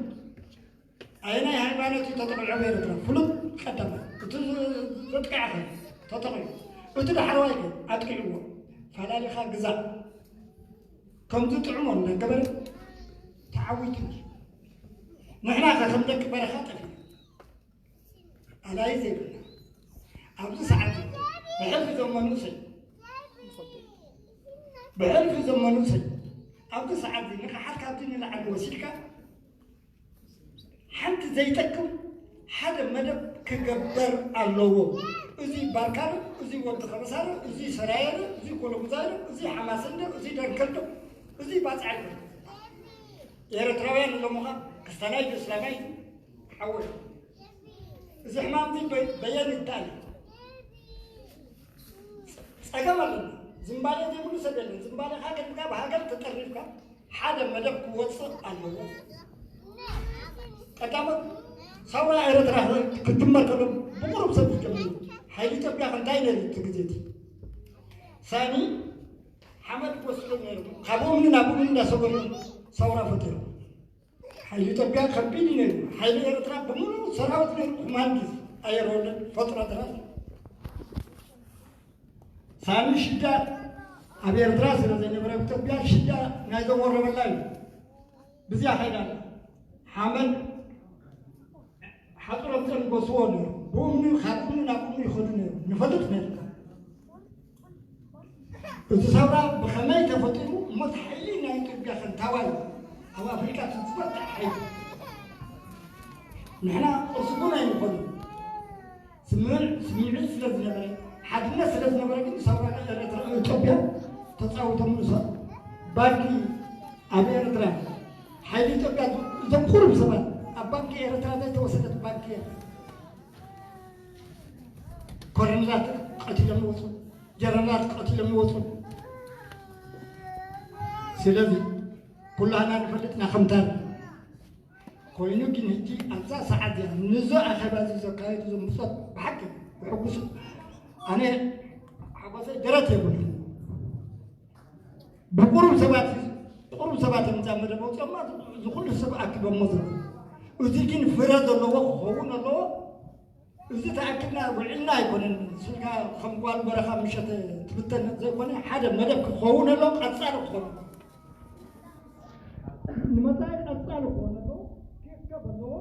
ኣየናይ ሃይማኖት እዩ ተጠቒዖም ኤርትራ? ፍሉጥ ቀዳማይ። እቲ ዝ-፣ ዘጥቅዐ ኸ ተጠቒዑ። እቲ ዳሕረዋይ ከ ኣጥቂዕዎ። ፈላሊኻ ግዛእ። ከም ዝጥዕሞ እንዳገበረ ተዓዊቱ። ንሕና ከ ከም ደቂ በረኻ ጠፊእና። ኣላይ ዘይብልና። ኣብዚ ሰዓት እዚ ብሕልፊ ዘመኑ ሰብ፣ ብሕልፊ ዘመኑ ሰብ፣ ኣብዚ ሰዓት እዚ ንቕሓት ካብዚ ንላዕሊ ወሲድካ ሓንቲ ዘይጠቅም ሓደ መደብ ክገበር ኣለዎ። እዚ ባርካር፣ እዚ ወዲ ከበሳር፣ እዚ ሰራየር፣ እዚ ኮሎምዛር፣ እዚ ሓማሰንደር፣ እዚ ደንከልዶ፣ እዚ ባጽዓዶ። ኤርትራውያን ኣለሙኻ፣ ክስታናይ ዶ እስላማይ ሓወይ። እዚ ሕማም እዚ በ-፣ በየን ይዳል? ጸገም ኣለና። ዝምባሌ ዘይብሉ ሰብ የለን። ዝምባሌኻ ገድፍካ ብሃገር ተጠሪፍካ ሓደ መደብ ክወጽእ ኣለዎ። ቀዳሞት ሳውራ ኤርትራ ክትጅመር ከሎ ብቁሩብ ሰብ ዝጀምሩ። ሓይሊ ኢትዮጵያ ከ እንታይ ነይሩ እቲ ግዜ እቲ? ሳሚ ሓመድ ክወስዱ ነይሩ። ካብ እምኒ ናብ እምኒ እንዳሰገሩ ሳውራ ፈጢሮም። ሓይሊ ኢትዮጵያ ከቢድ እዩ ነይሩ። ሓይሊ ኤርትራ ብምሉእ ሰራዊት ነይሩ። ኮማንዲስ ኣየር ወለድ ፈጥሮ ድራር ሳሚ ሽዳ ኣብ ኤርትራ ስለ ዘይነበረ፣ ኣብ ኢትዮጵያ ሽዳ ናይ ዘወረበላ እዩ። ብዚያ ከይዳ ሓመድ ሓጹሮም ዘንጎስዎ ነይሩ። ብእምኒ፣ ካብ እምኒ ናብ እምኒ ይኸዱ ነይሩ። ንፈልጥ ነርና። እቲ ሰውራ ብኸመይ ተፈጢሩ እሞ፣ እቲ ሓይሊ ናይ ኢትዮጵያ ከንታዋይ ኣብ ኣፍሪቃ እቲ ዝበርትዕ ሓይሊ። ንሕና ቅርሲ እውን ኣይንኾንን። ስምምዕ-፣ ስምምዕ ስለ ዝነበረ፣ ሓድነት ስለ ዝነበረ ግን ሰውራ ኤርትራ፣ ኢትዮጵያ ተጻዊቶምሉ። ሰብ ባንኪ ኣብ ኤርትራ፣ ሓይሊ ኢትዮጵያ፣ እዞም ቁሩብ ሰባት ኣብ ባንኪ ኤርትራ ዘይተወሰደት ባንኪ የለን። ኮሎኔላት ቀቲሎም ይወፁ፣ ጀነራላት ቀቲሎም ይወፁ። ስለዚ ኩላህና ንፈልጥና ከምታ ኮይኑ ግን ሕጂ ኣብዛ ሰዓት እዚኣ ንዞ ኣኼባ እዚ ዘካየዱ እዞም ብጾት ብሓቂ ብሕጉስ ኣነ ሓጎሰይ ደረት የብሉ። ብቁሩብ ሰባት፣ ቁሩብ ሰባት እዮም እዛ መደብ ኣውፅኦማ፣ እዚ ኩሉ ሰብ ኣኪቦሞ ዘለዉ። እዚ ግን ፍረ ዘለዎ ክኸውን ኣለዎ። እዚ ተኣኪብና ውዒልና ኣይኮነን። ስልካ ከም ጓል በረኻ ምሸት ትብተን ዘይኮነ፣ ሓደ መደብ ክኸውን ኣሎ፣ ቀጻሊ ክኾን። ንመጻኢ ቀጻሊ ክኾን ኣሎ፣ ክእከብ ኣለዎ።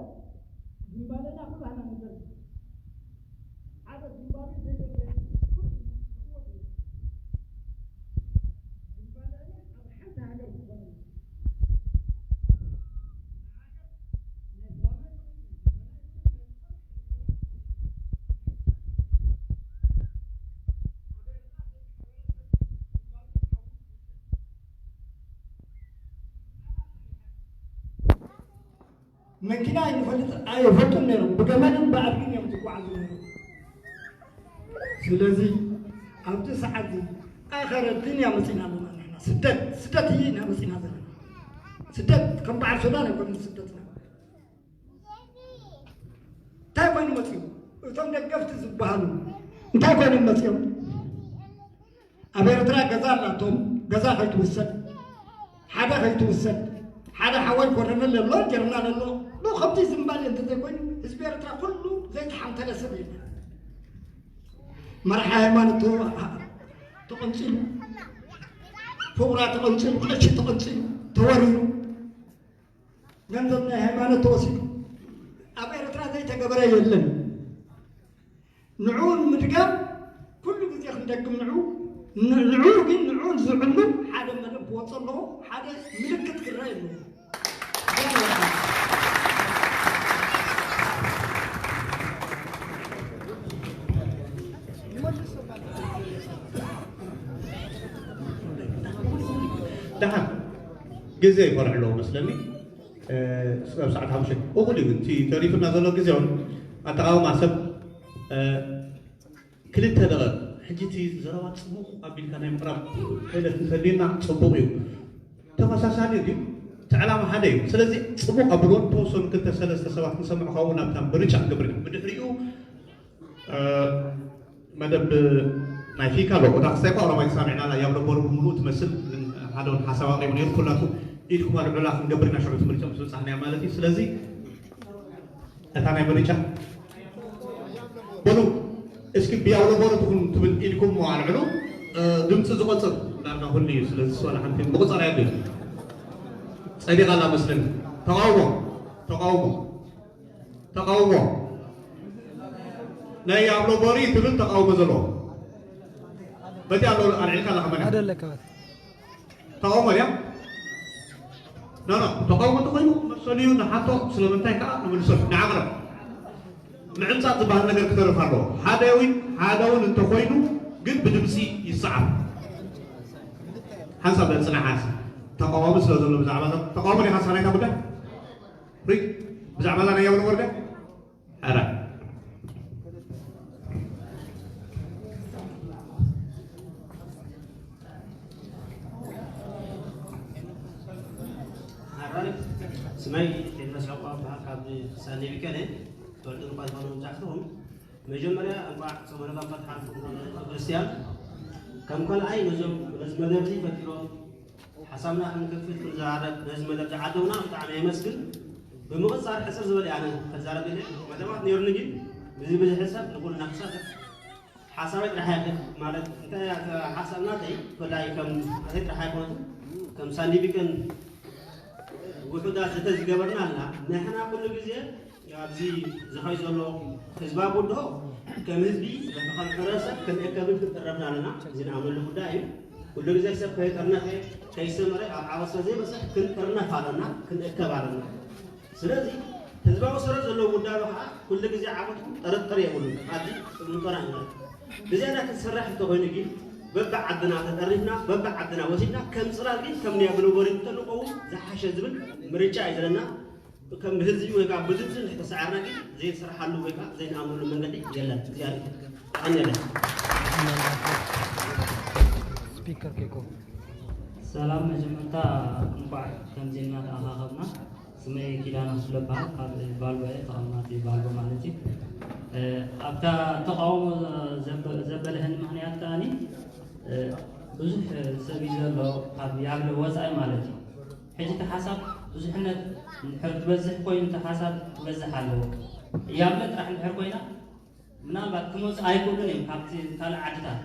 ዝምባለና ኩላህና ንዘርግ። ሓደ ዝምባለ ዘይደለ ዝምባለና ኣብ ሓንቲ ሃገር ክኾን። መኪና ኣይንፈልጥ፣ ኣይፈልጡን ነይሮም። ብገመልን ብኣድግን እዮም ዝጓዓዙ ነይሮም። ስለዚ ኣብዚ ሰዓት እዚ ኣኸረ ዱንያ መፂና ኣለና ንሕና። ስደት፣ ስደት እዩ ኢና መፂና ዘለና። ስደት ከም በዓል ሱዳን ኣይኮነን ስደትና። እንታይ ኮይኑ መፅኡ? እቶም ደገፍቲ ዝበሃሉ እንታይ ኮይኖም መፅኦም? ኣብ ኤርትራ ገዛ ኣላቶም፣ ገዛ ከይትውሰድ፣ ሓደ ከይትውሰድ፣ ሓደ ሓወይ ኮረነል ኣሎ፣ ጀነራል ኣሎ። ብ-፣ ከምዚ ዝምባል እንተዘይኮይኑ፣ ህዝቢ ኤርትራ ኩሉ ዘይተሓንተለ ሰብ የለን። መራሒ ሃይማኖት ተ-፣ ተቐንጺሉ፣ ፍቑራ ተቐንጺሉ፣ ቀሺ ተቐንጺሉ፣ ተወሪሩ፣ ገንዘብ ናይ ሃይማኖት ተወሲዱ። ኣብ ኤርትራ ዘይተገበረ የለን። ንዕኡ ንምድጋም ኩሉ ግዜ ክንደግም ንዕኡ፣ ን-፣ ንዕኡ ግን ንዕኡ ዝዕሉ ሓደ መደብ ክወጽእ ኣለዎ፣ ሓደ ምልክት ክረአ ኣለዎ። ደሓን ግዜ ይፈርሑ ኣለዉ መስለኒ። ኣብ ሰዓት ሓሙሽተ እኹል እዩ እቲ ተሪፉና ዘሎ ግዜ እውን ኣተቓውማ ሰብ ክልተ ደቐቕ። ሕጂ እቲ ዘረባ ጽቡቕ ኣቢልካ ናይ ምቕራብ ክእለት እንተልዩና ጽቡቕ እዩ። ተመሳሳሊ እዩ። እቲ ዕላማ ሓደ እዩ። ስለዚ ጽቡቕ ኣብልዎ፣ ተወሰኑ ክልተ ሰለስተ ሰባት ክንሰምዕ ከውን ኣብታ ምርጫ ክንገብር ኢና። ብድሕሪኡ መደብ ናይ ፊካ ኣሎ። ወዳ ክሳይ እኳ ኦሮማይ ሰሚዕና፣ ያብሎ ቦሩ ብምሉእ ትመስል፣ ግን ሓደ እውን ሓሳብ ኣቕሪቡ ነይሩ። ኩላቱ ኢድኩም ኣልዕሉላ ክንገብር ኢና፣ ሽዑ እቲ ምርጫ ምስ በጻሕናዮ ማለት እዩ። ስለዚ እታ ናይ ምርጫ በሉ እስኪ ብያውሎ ቦሮ ትኹን ትብል ኢድኩም እሞ ኣልዕሉ። ድምፂ ዝቆፅር ዳርጋ ኩሉ እዩ። ስለዚ ስዋላ ሓንቲ ምቁፃር ያድል ጸዲቓ ኣላ መስለኒ። ተቃውሞ፣ ተቃውሞ፣ ተቃውሞ። ናይ ያብሎ ቦሪ ትብል ተቃውሞ ዘለዎ በቲ ኣሎ ኣልዒልካ ኣለካ መን? ሓደ ኣለካ። ተቃውሞ ድያ? ኖ ኖ፣ ተቃውሞ እንተኮይኑ መሰሉ እዩ። ንሓቶ ስለምንታይ ከዓ ንምልሰሉ ንዓቕረብ። ምዕምጻት ዝበሃል ነገር ክተርፍ ኣለዎ። ሓደ እውን ሓደ እውን እንተኮይኑ ግን ብድምፂ ይሰዓብ። ሓንሳብ ለፅናሓስ ተቃዋሚ ስለ ዘሎ ብዛዕባ እዛ ተቃውሞ ዲኻ ሳናይታ ጉዳይ ሪክ ብዛዕባ እዛ ናይ ያብሎ ወርደ ኣራ ሓራይ ስመይ ቴድሮስ ዕቋ በሃል ካብ ሳሌ ቢከነ ተወልደ እንኳ ዝኾነ መብዛሕትኹም መጀመርያ እንኳዕ ጾመ ረመዳን ፈትሓልኩም ክርስትያን ከም ካልኣይ ነዞም ነዚ መደብ እዚ ፈጢሮም ሓሳብና ክንክፍት ክንዘራረብ ነዚ መደብ ዝዓደውና ብጣዕሚ የመስግን። ብምቕጻል ሕጽር ዝበለ ኣነ ከዛረብ ኢለ መደባት ነይሩኒ ግን ብዚ ብዙሕ ሰብ ንኹልና ክሳተፍ ሓሳበይ ጥራሕ ኣይኮነትን ማለት እንታይ ሓሳብ ናተይ ብፍላይ ከም ናተይ ጥራሕ ኣይኮነትን ከም ሳንዲቢቅን ውሑዳት ዘተ ዝገበርና ኣላ ንሕና ኩሉ ግዜ ኣብዚ ዝኸይ ዘሎ ህዝባዊ ብድሆ ከም ህዝቢ ከም ሕብረተሰብ ክንእከብን ክንጥረፍን ኣለና። እዚ ንኣምነሉ ጉዳይ እዩ። ኩሉ ግዜ ሰብ ከይጥርነፈ ከይሰመረ ኣብ ዓወት ስለ ዘይበፅሕ ክንጥርነፍ ኣለና፣ ክንእከብ ኣለና። ስለዚ ህዝባዊ ሰረት ዘለዎ ውዳበ ከዓ ኩሉ ግዜ ዓወትኩም ጥርጥር የብሉን። ኣብዚ ጥርንጠራ ንበል። ብዝያዳ ክንሰርሕ እንተኾይኑ ግን በብዓድና ተጠሪፍና በብዓድና ወሲድና ከም ፅላል ግን ከም ኒያብሎ ወሪድ እንተንኸውን ዝሓሸ ዝብል ምርጫ እዩ ዘለና። ከም ህዝቢ ወይ ከዓ ብድምፂ እንድሕር ተሰዓርና ግን ዘይንሰርሓሉ ወይ ከዓ ዘይንኣምነሉ መንገዲ የለን። እግዚኣብሔር ኣቀንየለን። ሰላም መጀመርታ እንኳዕ ከምዚ ኢልና ተኣኻኸብና። ስመይ ኪዳነ ክፍለ እበሃል ካብ ባልቦ እየ ተቐማጢ ባልቦ ማለት እዩ። ኣብታ ተቃውሞ ዘበለሀኒ ምኽንያት ከኣኒ ብዙሕ ሰብ እዩ ዘሎ ካብ ያብለ ወፃኢ ማለት እዩ። ሕጂ እቲ ሓሳብ ብዙሕነት እንድሕር ክበዝሕ ኮይኑ እቲ ሓሳብ ክበዝሕ ኣለዎ። ያብለ ጥራሕ እንድሕር ኮይና ምናልባት ክመፁ ኣይክእሉን እዮም ካብቲ ካልእ ዓድታት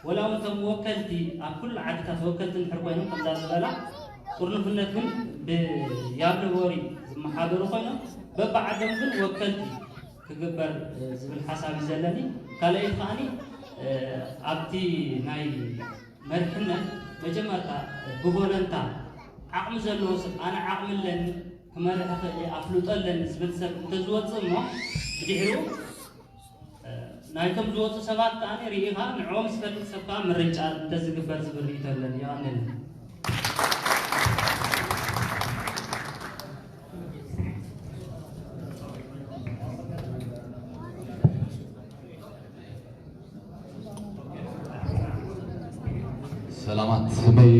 ወላ እውን እቶም ወከልቲ ኣብ ኩሉ ዓድታት ወከልቲ እንድሕር ኮይኖም ከምዛ ዝበላ ጥርኑፍነት ግን ብያብለ ወሪ ዝመሓደሩ ኮይኖም በብዓዶም ግን ወከልቲ ክግበር ዝብል ሓሳብ እዩ ዘለኒ። ካልኣይቲ ከዓኒ ኣብቲ ናይ መርሕነት መጀመርታ ብቮለንታ ዓቕሚ ዘለዎ ሰብ ኣነ ዓቕሚ ኣለኒ ክመርሕ ክእል ኣፍልጦ ኣለኒ ዝብል ሰብ እንተዝወፅእ እሞ ብድሕሪኡ ናይቶም ዝወፁ ሰባት ከዓ ርኢኻ ንዕኦም ዝፈልጥ ሰብ ከዓ ምርጫ እንተዝግበር ዝብል ርኢቶ ኣለኒ። የቐንየልና። ሰላማት፣ ስመይ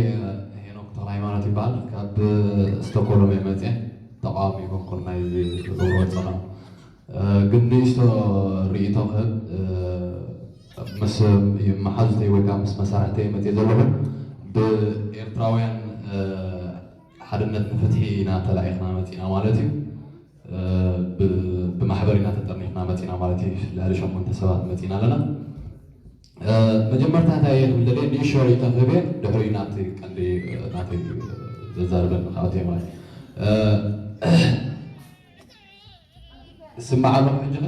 ሄኖክ ተክለሃይማኖት ይበሃል። ካብ ስቶኮሎም እየ መፅየ። ተቃዋሚ ይኮንኩን ናይዚ ዝገብሮ ፀንሑ። ግን ንእሽቶ ርእይቶ ክህብ ምስ መሓዙተይ ወይ ከዓ ምስ መሳርሕተይ መፅየ ዘለኹ ብኤርትራውያን ሓድነት ንፍትሒ ኢና ተላኢኽና መፂና ማለት እዩ። ብማሕበር ኢና ተጠርኒፍና መፂና ማለት እዩ። ልዕሊ ሸሞንተ ሰባት መፂና ኣለና። መጀመርታ እንታይ እየ ክብል ደልየ ንእሽቶ ርእይቶ ክህብ እየ፣ ድሕሪኡ ናብቲ ቀንዲ ናተይ ዘዛርበኒ ክኣቱ እየ ማለት እዩ። ይስማዕ ኣለኹ ሕጂ ኸ?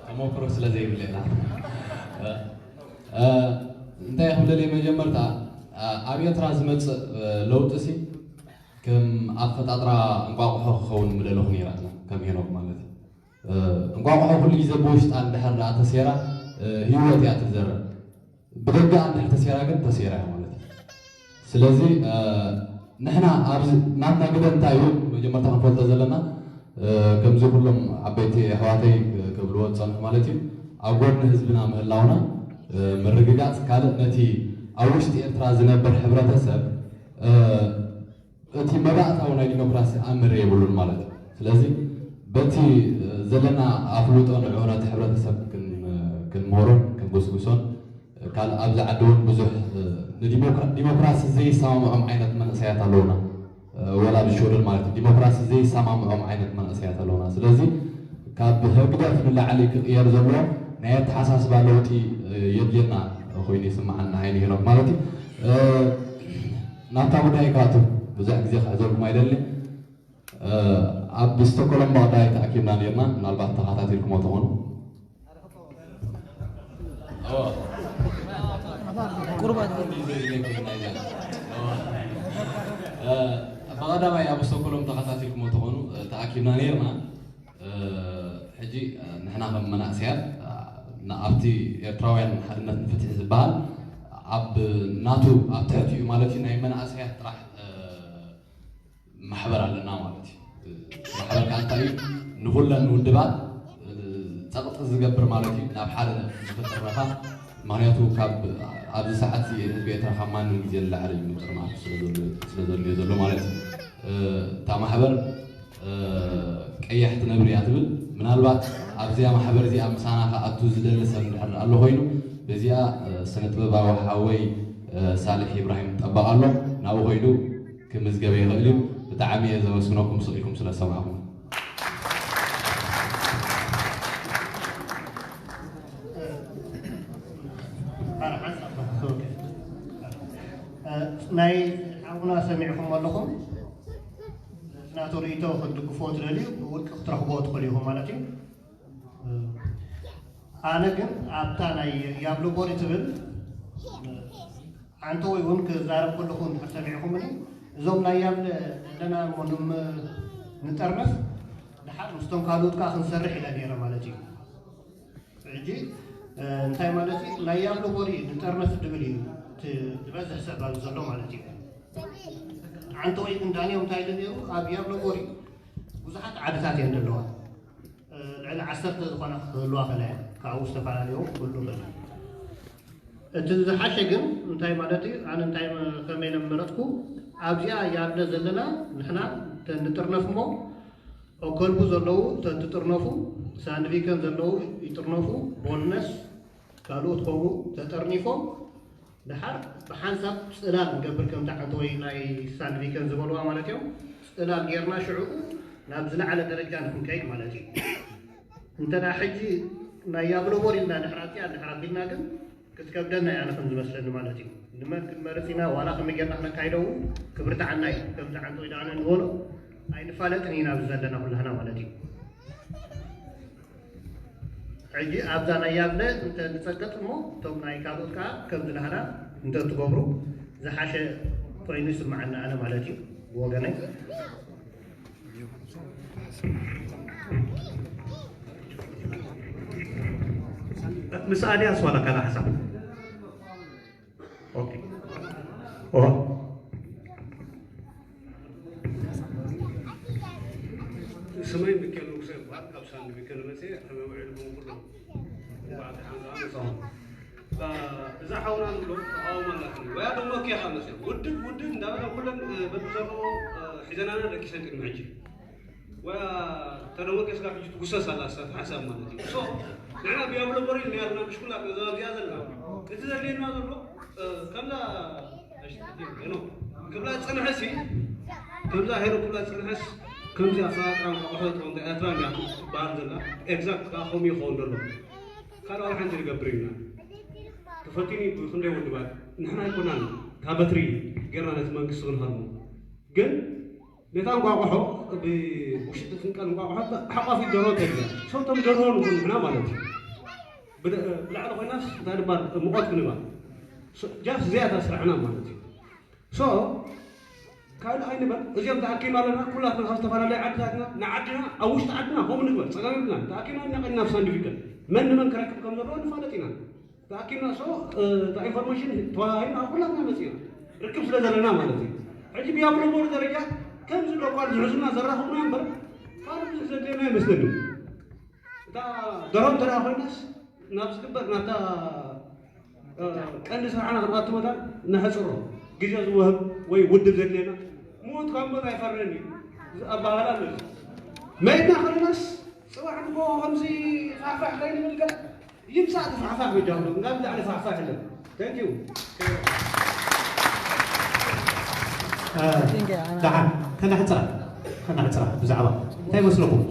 ተመክሮ ስለ ዘይብለና እንታይ ክብል ደልየ መጀመርታ ኣብ ኤርትራ ዝመፅእ ለውጢ ሲ ከም ኣፈጣጥራ እንቋቑሖ ክኸውን ምደለኹ ነይራትና ከም ሄኖክ ማለት እዩ። እንቋቑሖ ኩሉ ግዜ ብውሽጣ እንድሕር ደኣ ተሴራ ህይወት እያ ትዘርእ። ብደገኣ እንድሕር ተሴራ ግን ተሴራ እያ ማለት እዩ። ስለዚ ንሕና ኣብዚ ናትና ግደ እንታይ እዩ መጀመርታ ክንፈልጦ ዘለና፣ ከምዚ ኩሎም ዓበይቲ ኣሕዋተይ ክብልዎ ዝፀንሑ ማለት እዩ፣ ኣብ ጎድኒ ህዝብና ምህላውና ምርግጋፅ፣ ካልእ ነቲ ኣብ ውሽጢ ኤርትራ ዝነብር ሕብረተሰብ እቲ መባእታዊ ናይ ዲሞክራሲ ኣምር የብሉን ማለት እዩ። ስለዚ በቲ ዘለና ኣፍልጦ ንዑ ነቲ ሕብረተሰብ ክንምህሮን ክንጉስጉሶን፣ ካልእ ኣብዚ ዓዲ እውን ብዙሕ ንዲሞክራሲ ዘይሰማምዖም ዓይነት መንእሰያት ኣለውና። ወላ ብሽወደን ማለት እዩ ዲሞክራሲ ዘይሰማምዖም ዓይነት መንእሰያት ኣለውና። ስለዚ ካብ ህግደፍ ንላዕሊ ክቕየር ዘለዎ ናይ ኣተሓሳስባ ለውጢ የድልየና ኮይኑ ይስምዓና ዓይኒ ሄኖክ ማለት እዩ። ናብታ ጉዳይ ክኣቱ ብዙሕ ግዜ ክሕዘልኩም ኣይደልን። ኣብ ስቶኮሎም ባቕዳይ ተኣኪብና ነርና፣ ምናልባት ተኸታቲልኩሞ ትኾኑ። ቁርባት ብቐዳማይ ኣብ ስቶኮሎም ተኸታቲልኩሞ ትኾኑ፣ ተኣኪብና ነርና። ሕጂ ንሕና ከም መናእሰያት ኣብቲ ኤርትራውያን ሓድነት ንፍትሒ ዝበሃል ኣብ ናቱ ኣብ ትሕቲኡ ማለት እዩ ናይ መናእሰያት ጥራሕ ማሕበር ኣለና ማለት እዩ። ማሕበር ከዓ እንታይ እዩ? ንኹለን ውድባት ጸቕጢ ዝገብር ማለት እዩ፣ ናብ ሓደ ዝፍጥር ነፋት። ምክንያቱ ካብ ኣብዚ ሰዓት እዚ ህዝቢ ኤርትራ ካብ ማንም ግዜ ንላዕሊ እዩ ጥርናፍ ስለ ዘድልዮ ዘሎ ማለት እዩ። እታ ማሕበር ቀያሕቲ ነብሪ እያ ትብል። ምናልባት ኣብዚኣ ማሕበር እዚኣ ምሳና ክኣቱ ዝደሊ ሰብ እንድሕር ኣሎ ኮይኑ፣ በዚኣ ስነ ጥበባዊ ሓወይ ሳልሕ ኢብራሂም ጠበቓ ኣሎ፣ ናብኡ ከይዱ ክምዝገብ ይኽእል እዩ። ብጣዕሚ እየ ዘመስግነኩም ስቕ ኢልኩም ስለ ዝሰማዕኩም። ናይ ሓውና ሰሚዕኩም ኣለኹም። ናቱ ርእይቶ ክትድግፍዎ ትደልዩ ብውልቂ ክትረኽብዎ ትኽእሉ ኢኹም ማለት እዩ። ኣነ ግን ኣብታ ናይ ያብሎ ቦሪ ትብል ዓንተወይ እውን ክዛረብ ከለኹ እንድሕር ሰሚዕኹምኒ፣ እዞም ናይ ያብለ ዘለና እሞ ንም-፣ ንጠርነፍ፣ ድሓር ምስቶም ካልኦት ከዓ ክንሰርሕ ኢለ ነይረ ማለት እዩ። ሕጂ እንታይ ማለት እዩ? ናይ ያብሎ ቦሪ ንጠርነፍ ድብል እዩ እቲ ዝበዝሕ ሰብ ኣብዚ ዘሎ ማለት እዩ። ዓንተወይ ግን ዳንዮም እንታይ ኢለ ነይሩ? ኣብ ያብሎ ቦሪ ብዙሓት ዓድታት እየን ዘለዋ። ልዕሊ ዓሰርተ ዝኾና ክህልዋ ከለ ካብኡ ዝተፈላለዩ ክህሉ ከለ። እቲ ዝሓሸ ግን እንታይ ማለት እዩ? ኣነ እንታይ መ-፣ ከመይ ኢለ መረጽኩ? ኣብዚኣ ያብለ ዘለና ንሕና እተን ንጥርነፍ እሞ ኦከልቡ ዘለዉ እተን ትጥርነፉ፣ ሳንድቪከን ዘለዉ ይጥርነፉ፣ ቦልነስ ካልኦት ከምኡ ተጠርኒፎም ድሓር ብሓንሳብ ጽላል ንገብር ከምቲ ዓንተወይ ናይ ሳንድቪከን ዝበልዋ ማለት እዮም። ጽላል ጌርና ሽዑ ናብ ዝለዓለ ደረጃ ንክንከይድ ማለት እዩ። እንተ ደኣ ሕጂ ናይ ያብሎ ቦር ኢልና ድሕር ኣቲኣ ድሕር ኣቢልና ግን ክትከብደና እያ ኣነ ከም ዝመስለኒ ማለት እዩ። ንመን ክንመርጽ ኢና ዋላ ከመይ ጌርና ክነካይዶ እውን ክብርትዓና እዩ። ከምዚ ዓንተወይ ደኣ ንበሎ ኣይንፋለጥን ኢና ኣብዚ ዘለና ኩላህና ማለት እዩ። ሕጂ ኣብዛ ናይ ያብለ እንተ ንጸቅጥ እሞ እቶም ናይ ካልኦት ከኣ ከምዚ ናህና እንተ ትገብሩ ዝሓሸ ኮይኑ ይስምዓኒ ኣነ ማለት እዩ ብወገነይ። ምስ ኣድያስ ዋላ ካልእ ሓሳብ? ኦኬ። ኦ። ስመይ ሚካኤል ንጉሰ ይበሃል። ካብ ሳንድቪከን መፅየ። ከመይ ውዒልኩም ኩሎም? እንኳዕ ደሓን ደኣ መፃኹም። እዛ ሓውና ንብሎ ተቃውሞ ኣላትኒ። ወያ ደሞ ኬኻ መፅያ። ውድብ፣ ውድብ እንዳበላ ኩለን፣ እ፣ በብዘለዎ፣ እ፣ ሒዘናና ደቂሰን ቅድሚ ሕጂ። ወያ ተደሞ ኬስካ ሕጂ ትጉሰስ ኣላ፣ እሳ ሓሳብ ማለት እዩ። ሶ፣ ንሕና ብያብሎ ቦሪል ነያልና ምሽ ኩላ ገንዘብ ኣብዚኣ ዘላ። እቲ ዘድልየና ዘሎ፣ እ፣ ከምዛ ሄኖክ ክብላ ዝጸንሐሲ፣ ከምዛ ሄኖክ ክብላ ዝጸንሐስ፣ ከምዚ ኣፈጣጥራ እንቋቑሖ ትኾን፣ እንታይ ኤርትራ እንድያ ትበሃል ዘላ፣ ኤግዛክት ከኣ ከምኡ ይኸውን ዘሎ። ካልእ ዋላ ሓንቲ ንገብር ኢና። ተፈቲኑ ብኽንደይ ውድባት፣ ንሕና ኣይኮናን፣ እታ በትሪ ጌርና ነቲ መንግስቲ ክንሃርሞ። ግን ነታ እንቋቑሖ፣ ብውሽጢ ትንቀል እንቋቑሖ፣ ሓቋፊት ደርሆ ተድልያ። ሰብቶም ደርሆ ንኹን ንሕና ማለት እዩ። ብደ-፣ ብላዕሊ ኮይናስ እንታይ ድባል ሙቐት ክንባ። ሶ-፣ ጃስ እዚኣ እታ ስራሕና ማለት እዩ። ሶ፣ ካልእ ኣይንበል፣ እዚኦም ተኣኪብና ኣለና፣ ኩላትና ካብ ዝተፈላለየ ዓድታትና፣ ንዓድና፣ ኣብ ውሽጢ ዓድና ከምኡ ንግበር፣ ጸገም የብልናን። ተኣኪብና ኢና ቀኒና ኣብ ሳንድቪከን መን ንመን ክረክብ ከም ዘለዎ ንፋለጥ ኢና። ተኣኪብና፣ ሶ፣ እ፣ እታ ኢንፎርሜሽን ተወሃሂድና ኣብ ኩላትና መጺእና። ርክብ ስለ ዘለና ማለት እዩ። ሕጂ ብያብሎ ቦርድ ደረጃ ከምዚ ዶ ኳል ዝሕዙና ዘራኽቡና እምበር ካልእ ዘድልየና ኣይመስለኒ። እታ ደሮም ተደኣ ኮይናስ ናብ ዝግበር ናብታ ቀንዲ ስራሕና ክንኣቱ መታን ነሕፅሮ። ግዜ ዝወህብ ወይ ውድብ ዘድልየና ምዉት ካብ እምበር ኣይፈርህን እዩ። ኣባህላ ኣሎ። መይድና ክልናስ ፅባሕ ንጎ ከምዚ ፋሕፋሕ ከይንብል ገለ ይምፃእ እቲ ፋሕፋሕ በጃኹም። ካብ ላዕሊ ፋሕፋሕ የለን። Thank you። ደሓን ከነሕፅራ ከነሕፅራ ብዛዕባ እንታይ መስለኩም?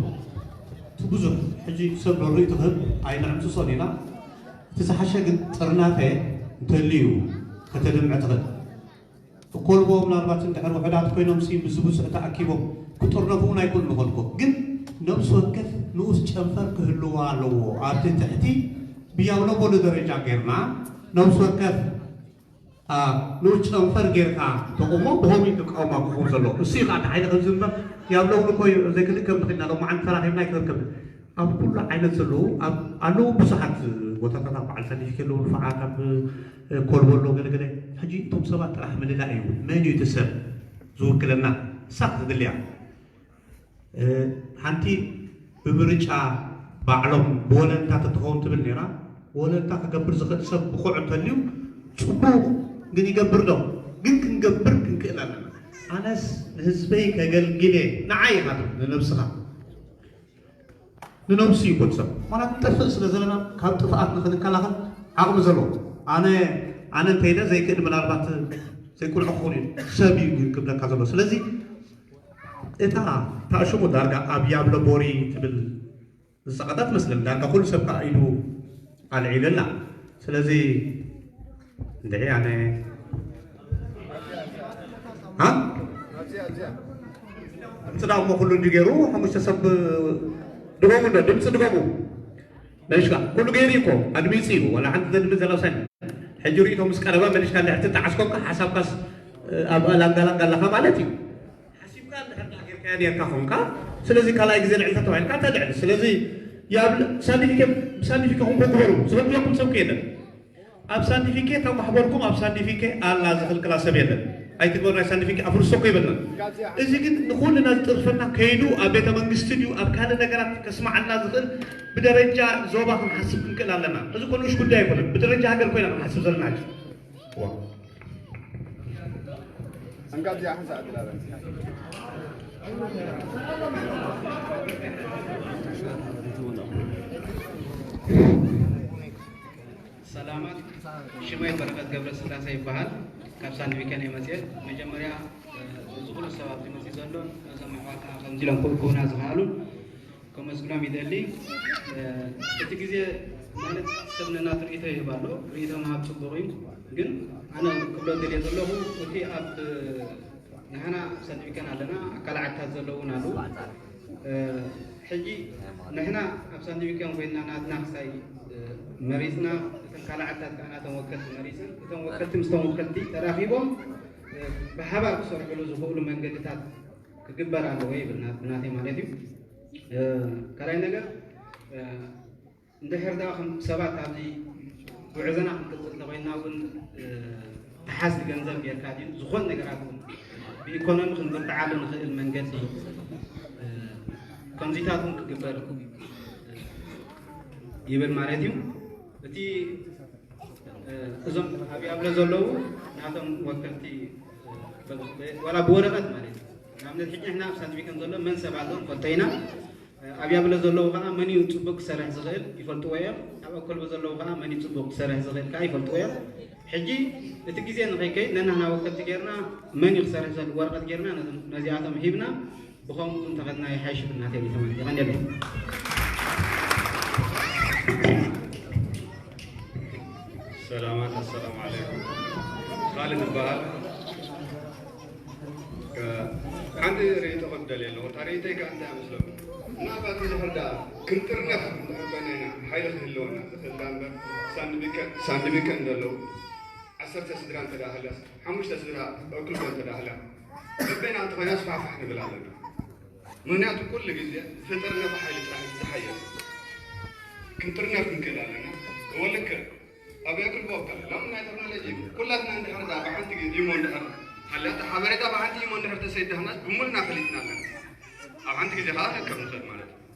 እቲ ብዙሕ ሕጂ ሰብ ዶ ርእይቶ ክህብ ኣይንዕምስሶን ኢና። እቲ ዝሓሸ ግን ጥርናፈ እንተልዩ ከተድምዕ ትኽእል። እኮልቦ ምናልባት እንድሕር ውሕዳት ኮይኖም ሲ ምስ ብዙሕ ተኣኪቦም ክጥርነፉ እውን ኣይክእሉን ይኾንኮ። ግን ነብሲ ወከፍ ንኡስ ጨንፈር ክህልዋ ኣለዎ። ኣብቲ ትሕቲ ብያብሎ ቦሎ ደረጃ ጌርና ነብሲ ወከፍ ንኡስ ጨንፈር ጌርካ ተቑሞ ብኸምኡ ክቃወማ ክኸውን ዘለዎ እሱ እዩ ከዓ ሓይሊ ከምዚ እምበር ያብለውን እኮ ዘይክልእ ከም ንኽእልና ሎማዓንቲ ተራኺብና ኣይክረከብ ኣብ ኩሉ ዓይነት ዘለዉ ኣለዉ ብዙሓት ቦታታት ኣብ በዓል ሳንዲፊክ ኣለዉ ንፉዓት ኣብ ኮልቦ ኣለዉ ገለገለ ሕጂ እቶም ሰባት ጥራሕ ምልላእ እዩ መን እዩ እቲ ሰብ ዝውክለና እሳ ክትድልያ ሓንቲ ብምርጫ ባዕሎም ብወለንታ ተትኸውን ትብል ነራ ወለንታ ክገብር ዝኽእል ሰብ ብቑዕ እንተልዩ ፅቡቕ ግን ይገብር ዶ ግን ክንገብር ክንክእል ኣለና ኣነስ ንህዝበይ ከገልግል እየ ንዓይ ኢኻ ንነብስኻ ንነብሱ ይኮን ሰብ ማለት ንጠፍእ ስለ ዘለና ካብ ጥፍኣት ንክንከላኸል ዓቕሚ ዘለዎ ኣነ ኣነ እንተይለ ዘይክእል ምናልባት ዘይቁልዑ ክኾኑ እዩ ሰብ እዩ ግን ክብለካ ዘሎ ስለዚ እታ ታእሽሙ ዳርጋ ኣብ ያብለ ቦሪ ትብል ዝፀቐጠት መስለን ዳርጋ ኩሉ ሰብ ከዓ ኢዱ ኣልዒሉ ኣላ ስለዚ እንድዒ ኣነ ድምፂ ዳ እሞ ኩሉ እንዲ ገይሩ ሓሙሽተ ሰብ ድገሙ እንዶ ድምፂ ድገሙ ነሽካ ኩሉ ገይሩ እኮ ኣድሚፂ እዩ ወላ ሓንቲ ዘድምፅ ዘለውሳኒ ሕጂ ሪእቶ ምስ ቀረበ መሊሽካ እንድሕር ትጠዓስኮካ ሓሳብካስ ኣብ ላንጋላንጋ ኣለካ ማለት እዩ ሓሲብካ እንድሕር ጌርካዮ ኔርካ ኮንካ ስለዚ ካልኣይ ግዜ ልዕልታ ተባሂልካ ተልዕል ስለዚ ሳንዲፊኬ ሳንዲፊኬ ኮንኮ ግበሩ ዝፈልየኩም ሰብ ከየለን ኣብ ሳንዲፊኬ ተማሕበርኩም ኣብ ሳንዲፊኬ ኣላ ዝኽልክላ ሰብ የለን ኣይትግበሩ ናይ ሳንዲፊኬ ኣፍርሶ እኮ ይበልና እዚ ግን ንኩልና ዝጥርፈና ከይዱ ኣብ ቤተ መንግስቲ ድዩ ኣብ ካልእ ነገራት ከስማዓልና ዝኽእል ብደረጃ ዞባ ክንሓስብ ክንክእል ኣለና እዚ ኮ ንኡሽ ጉዳይ ኣይኮነን ብደረጃ ሃገር ኮይና ክንሓስብ ዘለና ሕጂ ሰላማት ሽመይ በረኸት ገብረስላሴ ይበሃል ካብ ሳንድዊከን እየ መፅየ መጀመርያ እዚ ኩሉ ሰብ ኣብዚ መፅእ ዘሎ ነዞም ኣሕዋትና ከምዚ ኢሎም ክእክቡና ዝኸኣሉ ከመስግኖም ይደሊ እቲ ግዜ ማለት ሰብ ነናቱ ርእይቶ ይህብ ኣሎ ርእይቶ ምሃብ ፅቡቕ እዩ ግን ኣነ ክብሎ ደልየ ዘለኹ እቲ ኣብ ንሕና ኣብ ሳንድዊከን ኣለና ኣካላዓታት ዘለውን ኣለዉ ሕጂ ንሕና ኣብ ሳንድዊከን ኮይንና ናትና ክሳይ መሪፅና እተን ካልዓታት ከዓ ናተን ወከልቲ መሪፅን እተን ወከልቲ ምስቶም ወከልቲ ተራኺቦም ብሓባር ክሰርሕሉ ዝኽእሉ መንገድታት ክግበር ኣለዎ ይብል ብናተይ ማለት እዩ ካልኣይ ነገር እንድሕር ዳ ከም ሰባት ኣብዚ ጉዕዞና ክንቅፅል እንተኮይንና እውን ተሓዝ ገንዘብ ጌርካ ድዩ ዝኾን ነገራት እውን ብኢኮኖሚ ክንብርትዓሉ ንኽእል መንገዲ ከምዚታት እውን ክግበር ይብል ማለት እዩ እቲ እዞም ኣብ ያብለ ዘለዉ ናቶም ወከልቲ ዋላ ብወረቀት ማለት እዩ ንኣብነት ሕጂ ንሕና ኣብ ሳንድዊከን ዘሎ መን ሰብ ኣሎ ንፈልጦ ኢና ኣብ ያብለ ዘለዉ ከዓ መን እዩ ፅቡቅ ክሰርሕ ዝኽእል ይፈልጥዎ እዮም ኣብ ኣኮልቦ ዘለዉ ከዓ መን እዩ ፅቡቅ ክሰርሕ ዝኽእል ከዓ ይፈልጥዎ እዮም ሕጂ እቲ ግዜ ንኸይከይድ ነናህና ወከልቲ ጌርና መን እዩ ክሰርሕ ዘል ወረቀት ጌርና ነዚኣቶም ሂብና ብኸምኡ እንተኸድና ይሓይሽ ብናተይ ተመን የቐንደለይ ሰላማት ኣሰላሙ ዓለይኩም ካልድ ይበሃል ሓንቲ ርእይቶ ክደልየ ኣለኹ። እታ ርእይቶይ ከኣ እንታይ እያ መስለኩም? ምናልባት እንድሕር ደኣ ክንጥርነፍ እንድሕር ኮይና ኢና ሓይሊ ክህልወና ዝኽእል ደኣ እምበር ሳንድቢከ ሳንድቢከ እንደለዉ ዓሰርተ ስድራ እንተ ደኣ ሃልያስ ሓሙሽተ ስድራ እኩልኮ እንተ ደኣ ሃልያ በበይና እንተኾይና ስፋሕፋሕ ንብል ኣለና። ምኽንያቱ ኩሉ ግዜ ዝጥርነፍ ሓይሊ ጥራሕ እዩ ዝሓየል። ክንጥርነፍ ክንክእል ኣለና። እወ ልክዕ። ኣበይ ክልቦ ከለ ሎም ናይ ቴክኖሎጂ ኩላትና እንድሕር ደኣ ብሓንቲ ግዜ ኢሞ እንድሕር ሓበሬታ ብሓንቲ ኢሞ እንድሕር ተሰይድናስ ብምሉና ፈሊጥና ኣለና። ኣብ ሓንቲ ግዜ ከዓ ነርከብ ንኽእል ማለት እዩ።